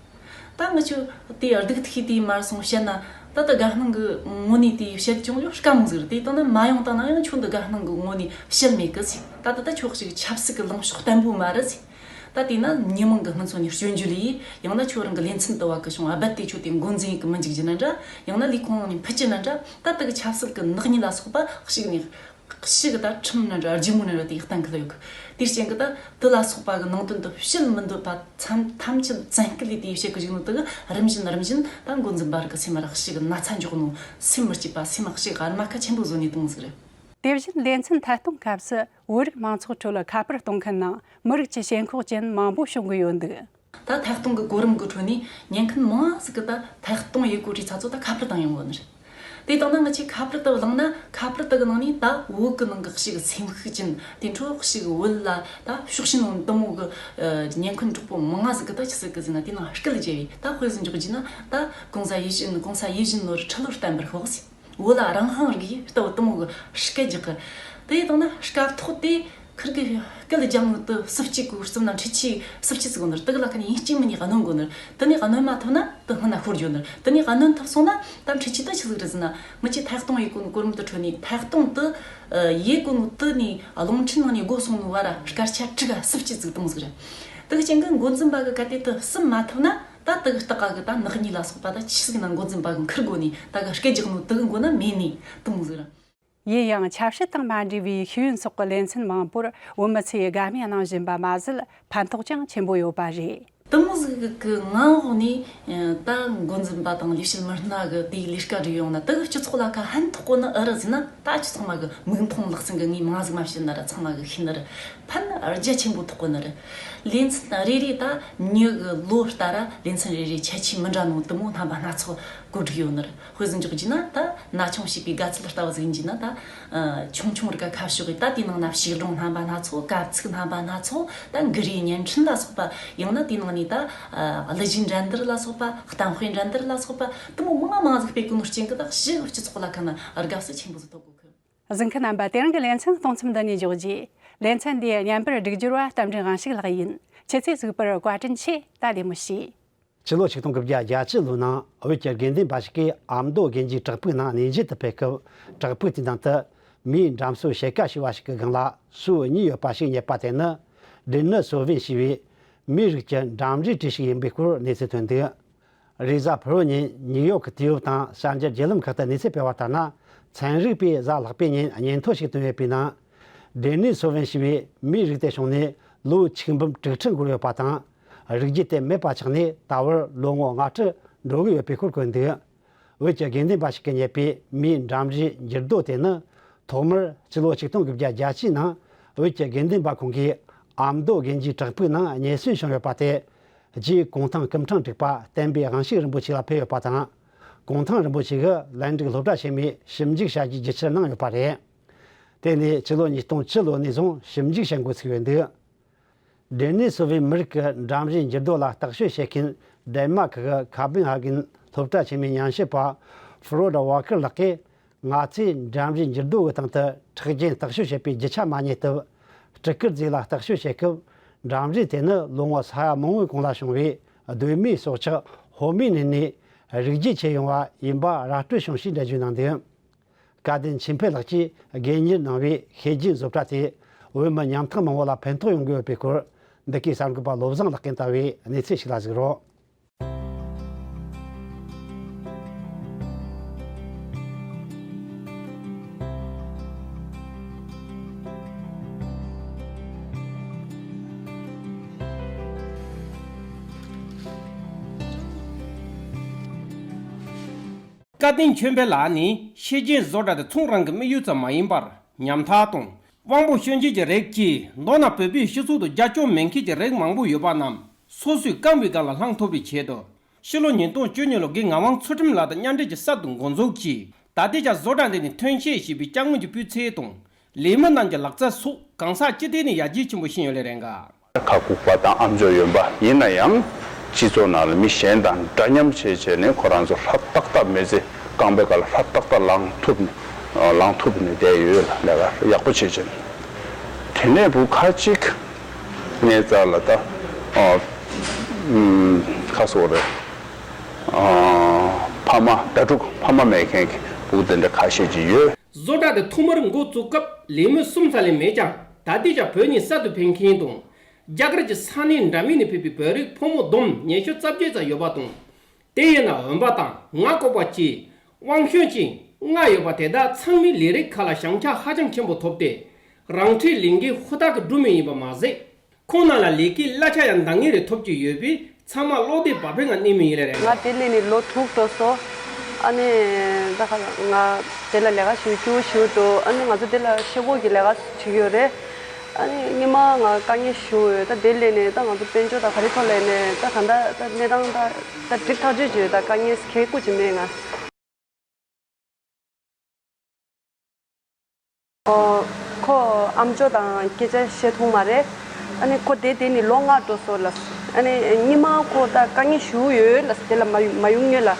ད་ང་ཆོ་དེ་སྡུག་ཐུག་དེ་མར་སོང་བཤད་ན། ད་ད་དགའ་སྣང་གི་ངོ་ནས་དེ་བཤད་ཀྱང་ཡོད་དཀའ་མོ་ཟིག་རེད། དེ་དང་ན་མ་ཡོང་དང་ན་ཡང་ཁྱོད་འདི་དགའ་སྣང་གི་ངོ་ནས་བཤད་མེད་གི་ཟིག། ད་ད་ད་ཁྱོད་ཞིག་ཆབ་སྲིད་གི་ལངས་ཕྱོགས་བརྟན་པོ་མ་རེད་ཟིག། ད་དེ་ན་མི་མང་གི་སྨིན་ཚོགས་ནས་སྐྱོན་བརྗོད་ལས་ཡང་ན་ཁྱོད་རང་གི་ལེ་ཚན་དུ་བ་གི་བྱུང་རྦད་དེ་ཁྱོད་དེ་འགོ་འཛིན་ཡིན་གི་མི་འཇུག་རྒྱུ་ན་འདྲ། ཡང་ན་ལས་ཁུངས་ནང་ནས་ཕུད་རྒྱུ་ན་འདྲ། ད་ད་གི་ཆབ་སྲིད་གི་ནག་ཉེས་ལ་སོགས་པ་ཞིག་ནས། ཞིག་ད་ཁྲིམས་ནི་འདྲ་རྒྱུ་མོ་ནི་ར་དེ་གཏན་འཁེལ་ཡོད་གི། དེའི་རྐྱེན་གི་ད་དེ་ལ་སོགས་པ་གི་ནང་དོན་དུ་བཤད་མི་འདོད་པ་ཐམས་ཅད་བཙན་སྐུལ་ལས་དེ་བཤད་གི་བཞག་ནོ་དེ་གི་རིམ་བཞིན་རིམ་བཞིན་ད་འགོ་འཛིན་པ་རིགས་གི་སེམས་ར་ཞིག་ན་ཚ་འཇོག་ནོ། སེམས་མི་སྐྱིད་པ། སེམས་ཞིག་རྨ་ཁ་ཆེན་པོ་བཟོ་ནས་བཏང་ཟིག་རེད། དེ་བཞིན་ལེ་ཚན་ཐད་གཏོང་སྐབས་སུ་བོད་རིགས་མང་ཚོགས་ཁྲོད་ལ་ཁ་པར་གཏོང་མཁན་ནང་མི་རིགས་ཀྱི་ཞེན་ཁོག་ཅན་མང་པོ་བྱུང་གི་ཡོད་འདུག། ད་ཐད་གཏོང་གི་གོ་རིམ་གི་ཁྲོད་ནས་ཉན་མཁན་མང་ཟིག་གི་ད་ཐད་གཏོང་ཡེད་གོ་དུས་ཚ་ཚོ་ད་ཁ་པར་བཏང་ཡོང་གོ་ནི་རེད། དེ་དང་ན་ང་ཆོས་ཁ་པར་དུ་བླངས་ན། ཁ་པར་དུ་གི་ནང་ནས་ད་བོད་གི་ནང་གི་ཞིག་སེམས་ཤུགས་ཅན། དེ་འཕྲོ་ཞིག་བོད་ལ་ད་ཕྱོགས་ཞེན་ནོ་དེ་མོ་གི་ཨ་ཉན་མཁན་གྲོགས་པོ་མང་ང་ཟིག་གི་ད་ཆི་ཟིག་གི་ཟེར་ན། དེ་ནང་སྐད་བརྗེ་བས། ད་དཔེ་ཟིག་འཇོག་རྒྱུ་ན། ད་༸གོང་ས་ཡིད་བཞིན། གོང་ས་ཡིད་བཞིན་ནོར་ཁྲི་ལོར་བརྟན་པར་ཤོག་ཟེར། བོད་ལ་རང་དབང་རིག་ཡིན་ལྟ་བུ་དེ་མོ་གི་སྐད་རྒྱག་གི། དེ་དང་ན་སྐབས་ཐོག་དེ་ཁིར་གི་སྐད་རྒྱག་ནོ་དེ་སུབ་ཅིག་གི་རྩིབ་ན་འཕྲུལ་ཆས་སུབ་ཅིག་ཟིག་ཡོད་ནོ་ར། དེ་གི་ལ་ཁ་ནས་ཡིན་གཅིག་མིན་གཉིས་གནོན་དགོས་ནོ་ར། དེ་ནས་གནོན་མ་ཐུབ་ན་དེ་སྔོན་ན་ཤོར་འགྱོ་ནོ་ར། དེ་ནས་གནོན་ཐུབ་སོང་ན་ད་འཕྲུལ་ཆས་དེ་ཆི་ཟིག་རེད་ཟེར་ན། ངི་ཆོས་ཐད་གཏོང་ཡེད་གོ་ནོ་གོ་རིམ་དེ་ཁྲོད་ནས་ཐད་གཏོང་དེ་ཡེད་གོ་ནོ་དེ་ནས་རླུང་འཕྲིན་ནང་ནས་སྒོ་སོང་ནོ་བར་སྐར་ཆ་དྲུག་ག་སུབ་ཅིག་ཟིག་བཏང་ཟིག་ར། དེ་གི་རྐྱེན་གི་འགོ་འཛིན་པ་གི་གལ་ཏེ་དེ་སུབ་མ་ཐུབ་ན། ད་དེ་གི་སྟག་ག་གི་ད་ནག་ཉེས་ལ་སོགས་པ་ད་ཆི་ཟིག་ན་འགོ་འཛིན་པ་གི་འཁུར་དགོས་ནི། ད་གི་སྐད་རྒྱག་ནོ་དེ་གི་མགོ་ན་མེད་ནི་དེ་མོ་ཟིག་ར། ཡིན་ཡང་ཆབ་སྲིད་དང་མ་འབྲེལ་བའི་ཤེས་ཡོན་སོགས་ཀྱི་ལེ་ཚན་མང་པོར་བོད་མི་ཚོས་དགའ་མོས་གནང་བཞིན་པ་མ་ཟད། ཕན་ཐོགས་ཀྱང་ཆེན་པོ་ཡོད་པ་རེད། དེ་མོ་ཟིག་གི་ངང་འོག་ནས་ད་འགོ་འཛིན་པ་དང་ལས་བྱེད་མི་སྣ་གི་དེའི་ལས་ཀ་སྒྲིག་ཡོང་ན། དེ་གི་སྤྱི་ཚོགས་ལ་ཁ་ཕན་ཐོགས་གོ་ནི་ཨེ་རེད་ཟེར་ན། ད་སྤྱི་ཚོགས་མ་གི་མིག་མཐོང་ལག་ཟིན་གི་ངས་མང་ཟིག་མ་བཤད་ན་ར་ཚང་མ་གི་ཤེས་ནི་རེད། ཕན་རྒྱ་ཆེན་པོ་ཐོགས་གོ་ནི་རེད། ལེ་ཚན་རེ་རེ་ད་མྱི་གི་ལོ་ལྟར་ར་ལེ་ཚན་རེ་རེ་ཁྱད་ཆོས་མི་འདྲ་ནོ་དེ་མོ་རྣམ་པ་སྣ་ཚོགས་གོ་སྒྲིག་ཡོད་ནི་རེད། དཔེ་ཟིག་འཇོག་རྒྱུ་ན། ད་ན་ཆུང་བྱིས་པའི་དགའ་ཚལ་ལྟ་བུ་ཟིག་ཡིན་རྒྱུ་ན། ད་ཆུང་ཆུང་རིགས་ཀ་ཁ་ཕྱོགས་གི་ད་དེའི་ནང་ན་བྱིས་སྒྲུང་རྣམ་པ་སྣ་ཚོགས། གབ་ཚིག་རྣམ་པ་སྣ་ཚོགས། ད་འགུལ་རིས་བརྙན་འཕྲིན་ལ་སོགས་པ། ཡང་ན་དེའི་ནང་ནས་ད་གླུ་གཞས་འགྲན་བསྡུར་ལ་སོགས་པ། གཏམ་དཔེ་འགྲན་བསྡུར་ལ་སོགས་པ། དེ་མོ་མང་མང་ཟིག་སྤེལ་གོ་ནོ་རྐྱེན་གི་ད་གཞི་སྤྱི་ཚོགས་ལ་ཁ་ན་དགའ་བསུ་ཆེན་པོ་ཟིག་ཐོབ་གོ་གི། གཟིགས་མཁན་རྣམ་པ། དེ་རིང་གི་ལེ་ཚན་གཏོང་མཚམས་འདི་ནས་འཇོག་རྒྱུ། ལེ་ཚན་འདིའི་བརྙན་པར་སྒྲིག་སྦྱོར་བ་རྟ་མགྲིན་དབང་ཕྱུག་ལགས་ཡིན། ཁྱེད་ཚོས་གཟིགས་པར་བཀའ་དྲིན་ཆེ། ད་བདེ་མོ་བྱོས། ཕྱི་ལོ་ཆིག་སྟོང་དགུ་བརྒྱ་བརྒྱད་ཅུ་ལོའི་ནང་བོད་ཀྱི་དགེ་འདུན་པ་ཞིག་གིས་ཨ་མདོ་དགེ་འདུན་བྲག་ཕུག་ནང་གནས་མཇལ་དུ་ཕེབས་སྐབས། བྲག་ཕུག་དེའི་ནང་དུ་མིའི་འགྲམ་སོ་ཕྱེད་ཀ་ཞེས་པ་ཞིག་གི་སྒང་ལ་སོ་གཉིས་ཡོད་པ་ཞིག་རྙེད་པ་དེ་ནི། ཌེ་ནི་སོ་ཝིན་ཞེས་པའི་མིའི་རིགས་ཀྱི་འགྲམ་རིས་བྲིས་ཤིག་ཡིན་པའི་སྐོར་གནས་ཚུལ་ཐོན་འདུག་རེས་གཟའ་ཕུར་བུ་ཉིན་ཉིའུ་ཡོག་གི་དུས་བབ་དང་གསར་འགྱུར་བརྒྱུད་ལམ་ཁག་ཏུ་གནས་ཚུལ་སྤེལ་བ་ལྟར་ན། ཚན་རིག་པས་གཟའ་ལྷག་པའི་ཉིན་སྙན་ཐོ་ཞིག་བཏོན་ཡོད་པའི་ནང་། ཌེ་ནི་སོ་ཝིན་ཞེས་པའི་མིའི་རིགས་དེ་བྱུང་ནས་ལོ་ཆིག་འབུམ་དྲུག་ཁྲི་འགོར་ཡོད་པ་དང་། རིགས་རྒྱུད་དེ་མེད་པ་ཆགས་ནས་ད་བར་ལོ་ངོ་ལྔ་ཁྲི་འགྲོ་གི་ཡོད་པའི་སྐོར་བཀོད་འདུག་བོད་ཀྱི་དགེ་འདུན་པ་ཞིག་གིས་རྙེད་པའི་མིའི་འགྲམ་རིས་འགྱུར་རྡོ་དེ་ནི། ཐོག་མར་ཕྱི་ལོ་ཆིག་སྟོང་དགུ་བརྒྱ་བརྒྱད་ཅུའི་ནང་བོད་ཀྱི་དགེ་འདུན་པ་ཁོང་གིས་ཨ་མདོ་དགེ་འདུན་བྲག་ཕུག་ནང་རྙེད་སོན་བྱུང་ཡོད་པ་དེ། རྗེ་གུང་ཐང་སྐུ་ཕྲེང་དྲུག་པ་བསྟན་པའི་དབང་ཕྱུག་རིན་པོ་ཆེ་ལ་ཕུལ་ཡོད་པ་དང་། གུང་ཐང་རིན་པོ་ཆེ་གིས་ལན་ཀྲིག་སློབ་གྲྭ་ཆེན་མོས་ཞིབ་འཇུག་བྱ་རྒྱུའི་བརྒྱུད་ཕྱིར་གནང་ཡོད་པ་རེད། དེ་ནས་ཕྱི་ལོ་ཉིས་སྟོང་བཅུ་ལོ་ནས་བཟུང་ཞིབ་འཇུག་བྱེད་འགོ་ཚུགས་ཡོད་འདུག་ཌེ་ནི་སོ་ཝིན་མི་རིགས་ཀྱི་འགྲམ་རིས་འགྱུར་རྡོ་ལ་བརྟག་དཔྱད་བྱེད་མཁན་ཌེན་མཱར་ཀི་གི་ཁ་པེན་ཧ་གན་སློབ་གྲྭ་ཆེན་མོའི་ཉམས་ཞིབ་པ་ཧྥུ་རོ་ཌ་ཝ་ཀར་ལགས་ཀྱིས། ང་ཚོས་འགྲམ་རིས་འགྱུར་རྡོ་གི་སྟེང་དུ་ཁྲག་རྒྱུན་བརྟག་དཔྱད་བྱེད་པའི་རྒྱུ་ཆ་མ་རྙེད་སྟབས། སྤྲི་དཀར་རྫས་ལ་བརྟག་དཔྱད་བྱེད་སྐབས། འགྲམ་རིས་དེ་ནི་ལོ་ངོ་ས་ཡ་མང་བོའི་གོང་ལ་བྱུང་བའི་གདོད་མའི་སྲོག་ཆགས་ཧོ་མི་ནིན་ནས་རིགས་རྒྱུད་ཆད་ཡོང་བ་ཡིན་པ་ར་སྤྲོད་བྱུང་ཞེས་འགྲེལ་བརྗོད་གནང་འདུག་བཀའ་བསྟན་ཆོས་འཕེལ་ལགས་ཀྱིས་སྒེར་གཉེར་གནང་བའི་ཤེས་རྒྱན་བཟོ་གྲྭ་དེས་བོད་མི་ཉམ་ཐག་མང་བོ་ལ་ཕན་ཐོགས་ཡོང་གི་ཡོད་པའི་སྐོར། འདི་གའི་གསར་འགོད་པ་བློ་བཟང་ལགས་ཀྱིས་བཏང་བའི་གནས་ཚུལ་ཞིག་ལ་གཟིགས་རོགས། བཀའ་བསྟན་ཆོས་འཕེལ་ལགས་ནི་ཤེས་རྒྱན་བཟོ་གྲྭ་དེ་ཚོང་རང་གི་དམིགས་ཡུལ་ཙམ་མ་ཡིན་པར། ཉམ་ཐག་དང་དབང་པོ་སྐྱོན་ཅན་གྱི་རིགས་ཀྱིས། མདོར་ན་བོད་པའི་སྤྱི་ཚོགས་དུ་རྒྱབ་སྐྱོར་མེད་མཁན་གྱི་རིགས་མང་པོ་ཡོད་པ་རྣམས་སོ་སོས་རྐང་པའི་སྒང་ལ་བླངས་ཐུབ་པའི་ཆེད་དུ། ཕྱི་ལོ་ཉིས་སྟོང་བཅུ་གཉིས་ལོར་རྒན་ངག་དབང་ཚུལ་ཁྲིམས་ལགས་དང་མཉམ་འབྲེལ་གྱིས་གསར་དུ་འགོ་འཛུགས་ཀྱིས། ད་ལྟའི་ཆར་བཟོ་གྲྭ་འདི་ནས་ཐོན་སྐྱེད་བྱས་པའི་ཅ་དངོས་ཀྱི་སྤུས་ཚད་དང་། ལས་མི་རྣམས་ཀྱི་ལག་རྩལ་སོགས་གང་ཟག་སྤྱི་ཐད་ནས་ཡར་རྒྱས་ཆེན་པོ་ཕྱིན་ཡོད་ལེ་རེད་འགའ། ཁ་ཁུག་པ་དང་ཨ་མཆོག་ཡོན་པ་ཡིན་ན་ཡང་། སྤྱི་ཚོགས་ནང་ལ་མི་གཞན་དང་འདྲ་མཉམ་བྱས་བྱས་ནས་ཁོ་རང་ཚོ་ཧྲ་ཏག་ཏག་མི་ཚེ་རྐང་པའི་ཁ་ལ་ཧྲ་ཏག་ཏག་ལངས་ཐུབ་ནས་ལངས་ཐུབ་ནས་བསྡད་ཡོད་ལ་ལས་ཀ་ཡག་པོ་བྱས་བྱས་ནས། དེ་ནས་བུ་ཁ་ཅིག་ངའི་རྩ་ལ་ད་ཨ་ཨུམ་ཁ་སོ་རེད། ཨ་ཕ་མ་ཟླ་དྲུག་ཕ་མ་མེད་མཁན་གྱི་བུ་དེ་འདྲ་ཁ་ཤས་ཅིག་ཡོད། བཟོ་གྲྭ་དེ་ཐོག་མར་འགོ་བཙུགས་སྐབས་ལས་མི་གསུམ་ཙམ་ལས་མེད་ཀྱང་། ད་ལྟའི་ཆར་བོད་ནས་གསར་དུ་ཕེབས་མཁན་དང་། རྒྱ་གར་གྱི་ས་གནས་འདྲ་མིན་ནས་ཕེབས་པའི་བོད་རིགས་ཕོ་མོ་བསྡོམས་ཉི་ཤུ་རྩ་བརྒྱད་ཙམ་ཡོད་པ་དང་། དེ་ཡིན་ན་འོན་པ་དང་ངག་ལྐོག་པ་བཅས་དབང་སྐྱོན་ཅན་ལྔ་ཡོད་པ་དེ་དག་ཚང་མས་ལས་རིགས་ཁག་ལ་བྱང་ཆ་ཧ་ཅང་ཆེན་པོ་ཐོབ་སྟེ། རང་འཁྲིའི་ལས་འགན་ཧུར་ཐག་གིས་སྒྲུབ་མུས་ཡིན་པ་མ་ཟད། ཁོང་རྣམས་ལ་ལས་ཀའི་གླ་ཆ་ཡང་འདང་ངེས་རེ་ཐོབ་ཀྱི་ཡོད་པས། ཚང་མ་བློ་བདེ་བག་ཕེབས་ངང་གནས་མུས་ཡིན་ལེ་རེད། ང་དེ་སླེབས་ནས་ལོ་དྲུག་འགྲོ་སོང་། ཨ་ནི་ད་ཁ་ང་དེ་ལ་ལས་ཀ་ཞུ་རྒྱུ་ཞུ་འདུག་ཨ་ནི་ང་ཚོ་དེ་ལ་ཤེལ་སྒོ་གི་ལས་ཀ་བྱེད་ཀྱི་ཡོད་རེད། ཨ་ནི་སྔོན་མ་ང་དཀའ་ངལ་ཞུ་ཡོད། ད་དེ་སླེབས་ནས་ད་ང་ཚོ་དཔལ་འབྱོར་དང་ག་རེ་ཐོག་སླེབས་ནས་ད་ག་འདྲ་ད་གནས་སྟངས་ད་ད་འགྲིག་ཐག་ཆོད་བྱོས། ད་དཀའ་ངལ་གང་ཡང་ཅིག་མེད་ང་། ཨོ། ཁོ་ཨ་མཆོག་དང་སྐད་ཆ་བཤད་ཐུབ་མ་རེད། ཨ་ནི་ཁོ་དེ་དེ་ནི་ལོ་ལྔ་འགྲོ་སོང་ལ། ཨ་ནི་སྔོན་མ་ཁོ་ད་དཀའ་ངལ་ཞེ་པོ་ཡོད་ལ། དེ་ལ་མ་མ་ཡོང་སྔོན་ལ།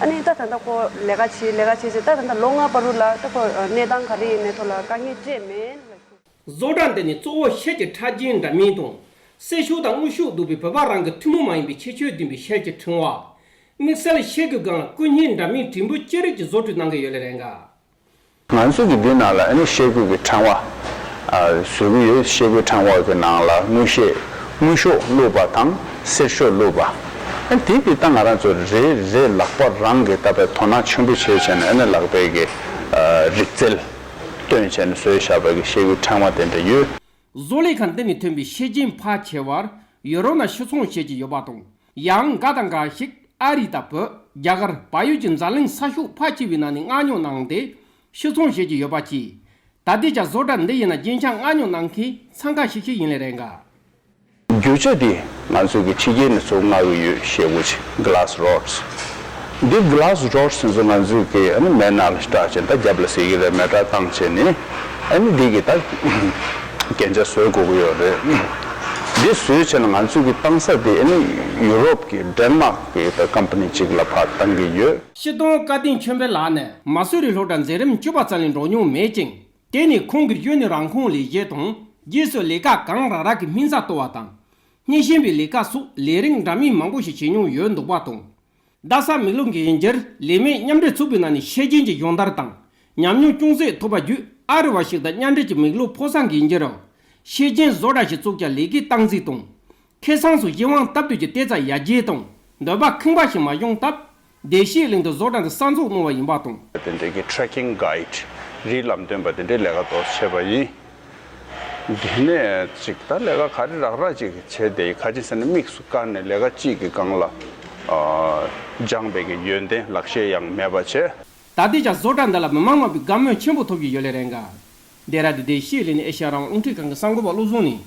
ཨ་ནི་ད་ད་ལྟ་ཁོ་ལས་ཀ་བྱེད་ལས་ཀ་བྱེད་བྱེད། ད་ད་ལྟ་ལོ་ལྔ་བར་དུ་ལ་ད་ཁོ་གནས་སྟངས་ག་རེ་ཡིན་ནའི་ཐོག་ལ་དཀའ་ངལ་སྤྲད་མེད་ལ། བཟོ་གྲྭ་འདི་ནི་གཙོ་བོ་ཤེལ་གྱི་ཕྲ་རྒྱན་འདྲ་མིན་དང་། གསེར་ཤོག་དང་དངུལ་ཤོག་བསྡུས་པའི་བོད་པ་རང་གི་ཐུན་མོང་མ་ཡིན་པའི་ཁྱད་ཆོས་ལྡན་པའི་ཤེལ་གྱི་ཕྲེང་བ། དམིགས་བསལ་ཤེལ་གྱི་སྒང་ལ་སྐུ་བརྙན་འདྲ་མིན་བྲིས་འབུར་ཅི་རིགས་ཀྱི་བཟོ་སྐྲུན་གནང་གི་ཡོད་ལེ་རེད་འགའ། ང་ཚོ་གི་འདི་ནང་ལ་ཨ་ནི་ཤེལ་སྒོ་གི་ཕྲེང་བ་ཨ་བཟོ་གི་ཡོད། ཤེལ་སྒོའི་ཕྲེང་བ་གི་ནང་ལ་དངུལ་ཤེལ་དངུལ་ཤོག་བླུགས་པ་དང་གསེར་ཤོག་བླུགས་པ། ཨ་དེ་གི་ད་ང་རང་ཚོ་རེ་རེ་ལག་པ་རང་གི་ད་བའི་དོ་སྣང་ཆེན་པོ་བྱས་བྱས་ནས་ཨ་ནི་ལག་པའི་གི་ཨ་རིག་རྩལ་བཏོན་བྱས་ནས་བཟོས་བཞག་པ་གི་ཤེལ་སྒོའི་ཕྲེང་བ་དེ་འདྲ་ཡོད། བཟོ་ལས་ཁང་འདི་ནས་ཐོན་པའི་ཤེལ་རྒྱན་ཕལ་ཆེ་བར་ ཡུ་རོབ་ནང་ཕྱིར་ཚོང་བྱེད་ཀྱི་ཡོད་པ་དང་། ཡང་འགའ་དང་འགའ་ཞིག་ཨ་རི་དང་བོད། རྒྱ་གར། བལ་ཡུལ་གྱི་འཛམ་གླིང་ས་ཕྱོགས་ཕལ་ཆེ་བའི་ནང་ནས་མངགས་ཉོ་གནང་སྟེ་ཕྱིར་ཚོང་བྱེད་ཀྱི་ཡོད་པ་བཅས། ད་ལྟའི་ཆར་བཟོ་གྲྭ་འདི་ཡིན་ན་རྒྱན་ཆ་མངགས་ཉོ་གནང་མཁན་འཚང་ཁ་ཤིག་ཤིག་ཡིན་ལེ་རེད་འགའ། རྒྱུ་ཆ་འདི་ང་ཚོས་ཀྱི་ཕྱི་རྒྱལ་ནས་ཚུར་མངགས་ཀྱི་ཡོད་ཞེ་པོ་ཅིག Glass rods། འདི་Glass rods་ཚོ་ང་ཚོས་ཀྱི་ཨ་ནི་མེ་ནང་ལ་སྲེག་བྱས་ད་རྒྱབ་ལ་ཟེར་གྱི་རེད། མེ་སྲེག་བཏང་བྱས་ནས་ཨ་ནི་འདི་གི་ད་རྒྱན་ཆ་བཟོ་དགོས་ཀྱི་ཡོད་རེད། འདི་བཟོས་བྱས་ན་ང་ཚོས་ཀྱི་བཏང་ས་དེ་ཨ་ནི་ཡུ་རོབ་ཀྱི་ཌེན་མཱག་གི་ད་ཀམ་པ་ནི་ཅིག་ལ་ཕར་བཏང་གི་ཡོད། སྤྱི་དོན་བཀའ་བསྟན་ཆོས་འཕེལ་ལགས་ནི་མ་སུ་རི་སློབ་གྲྭ་འཛིན་རིམ་བཅུ་པ་ཙམ་ལས་འགྲོ་མྱོང་མེད་ཅིང་། དེ་ནི་ཁོང་གིས་གཞོན་ནུའི་རང་ཁོངས་ལས་བྱེད་དང་། རྗེས་སུ་ལས་ཀ་གང་རག་རག་གི་སྨིན་རྩྭ་གཏོར་བ་དང་། གཉེར་སྐྱོང་བའི་ལས་ཀ་སོགས་ལས་རིགས་འདྲ་མིན་མང་པོ་ཞིག་བྱེད་མྱོང་ཡོད་འདུག་པ་དང་། རྡ་ས་མིག་ལོག་འགན་འཁྱེར་ལས་མི་མཉམ་འབྲེལ་ཚོགས་པའི་ནང་ནས་ཤེས་ལྗོན་གྱི་སྦྱོང་བརྡར་དང་ཉམས་མྱོང་ཅུང་ཟད་ཐོབ་པ་བརྒྱུད། ཨ་རི་བ་ཞིག་དང་མཉམ་འབྲེལ་གྱིས་མིག་ལོག་ཕོ་གསར་འགན་འཁྱེར་རུ་ཤེས་ལྗོན་བཟོ་གྲྭ་ཞིག་བཙུགས་ཀྱང་ལས་ཀའི་སྟངས་འཛིན་དང་། ཁེ་བཟང་སོགས་གཞན་དབང་སྟབས་བསྟུན་གྱིས་ཏོག་ཙམ་ཡར་རྒྱས་དང་འདོད་པ་ཁེངས་པ་ཞིག་མ་བྱུང་སྟབས། བདེ་སྐྱིད་གླིང་དུ་བཟོ་གྲྭ་འདི་གསར་འཛུགས་གནང་བ་ཡིན་པ་དང་། དེ་འདྲའི་གི་ཊེ་རེ་ཀིང་གའིཌ་རིགས་ལམ་སྟོན་པ་དེ་འདྲའི་ལས་ཀ་ཏོག་ཙམ་བྱས་པ་ཡིན། དེ་ནས་ཅིག་ད་ལས་ཀ་ག་རེ་རག་རག་ཅིག་བྱས་ཏེ་ག་ཅི་ཟེར་ན་དམིགས་སུ་བཀར་ནས་ལས་ཀ་གཅིག་གི་སྒང་ལ་ཨ་སྦྱངས་པའི་གི་ཡོན་ཏན་ལག་ཤེས་ཡང་མེད་པ་བྱས། ད་ལྟའི་ཆར་བཟོ་གྲྭ་འདི་ལ་མི་མང་མང་པོས་དགའ་མོས་ཆེན་པོ་ཐོབ་བཞིན་ཡོད་ལེ་རེད་འགའ། འདི་ར་འདི་བདེ་སྐྱིད་གླིང་ནས་ཨེ་ཤ་ཡ་རང་དབང་རླུང་འཕྲིན་ཁང་གི་གསར་འགོད་པ་བློ་བཟང་ནས།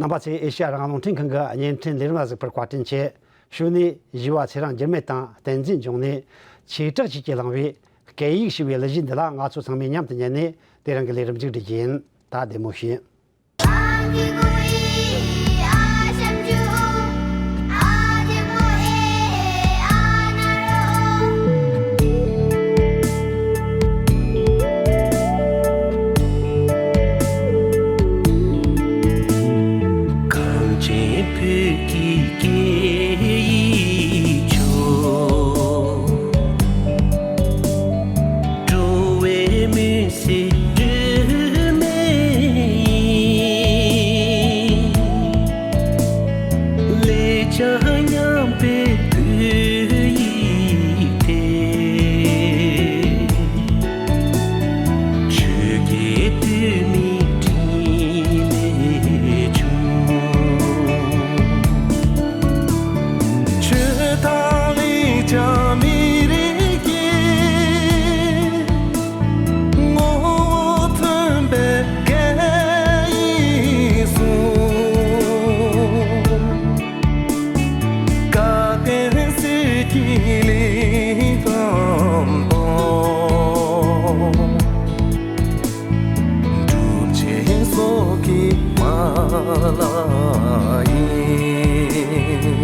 རྣམ་པ་ཚོས་ཨེ་ཤ་ཡ་རང་དབང་རླུང་འཕྲིན་ཁང་གི་བརྙན་འཕྲིན་ལས་རིམ་ལ་གཟིགས་པར་བཀའ་དྲིན་ཆེ། གཞུག་ནས་བཞི་པ་ཚེ་རིང་འགྱུར་མེད་དང་བསྟན་འཛིན་འབྱུང་གནས། ཆོས་གྲགས་བཅས་ཀྱིས་བླངས་པའི་སྐད་ཡིག་ཞེས་པའི་གླུ་གཞས་འདི་ལ་ང་ཚོ་ཚང་མས་མཉམ་དུ་ཉན་ནས་དེ་རིང་གི་ལས་རིམ་མཇུག་སྒྲིལ་རྒྱུ་ཡིན། ད་བདེ་མོ་བྱོས། གངས་ཅན་བོད་ཀྱི་སྐད་ཡིག་ཆོས། འགྲོ་བའི་མུན་སེལ་སྒྲོན་མེ་ཡིན། ལེགས་སྦྱར་ཉམས་པའི་བོད་ཡིག་དེ། ཆོས་ཀྱི་སྟོད་སྨད་དྲི་མེད་ཆོས། ཆོས་དང་ལེགས་སྦྱར་མི་རིགས་ཀྱི། ངོ་བོ་མཐུན་པའི་སྐད་ཡིག་གསུང་། དགའ་ལྡན་གསེར་གྱི་གླིང་དང་པོ། གྲུབ་ཆེན་སོགས་ཀྱི་མ་ལག་ཡིན།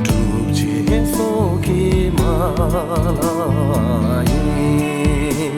གྲུབ་ཆེན་སོགས་ཀྱི་མ་ལག་ཡིན།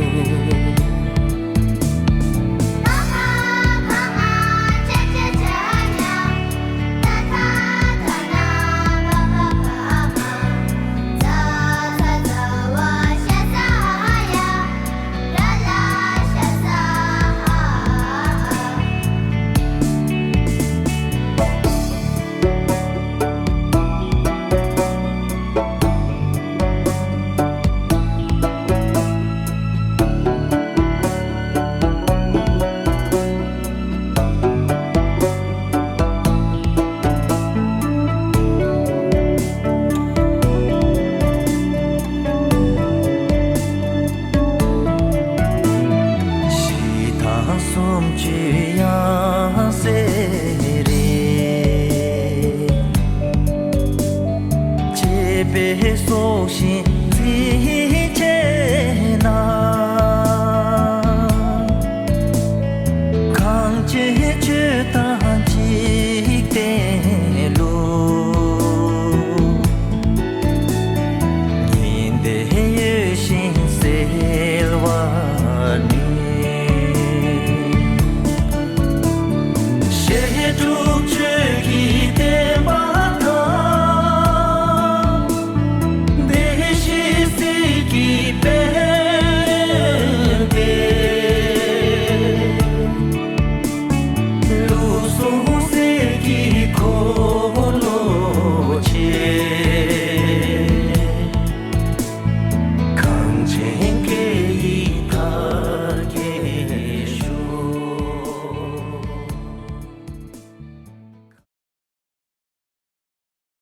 ཞི་དང་གསུམ་བཅུའི་ཡང་སྲིད་རེད། བཅས་པའི་སྲོག་ཤིང་རྩི་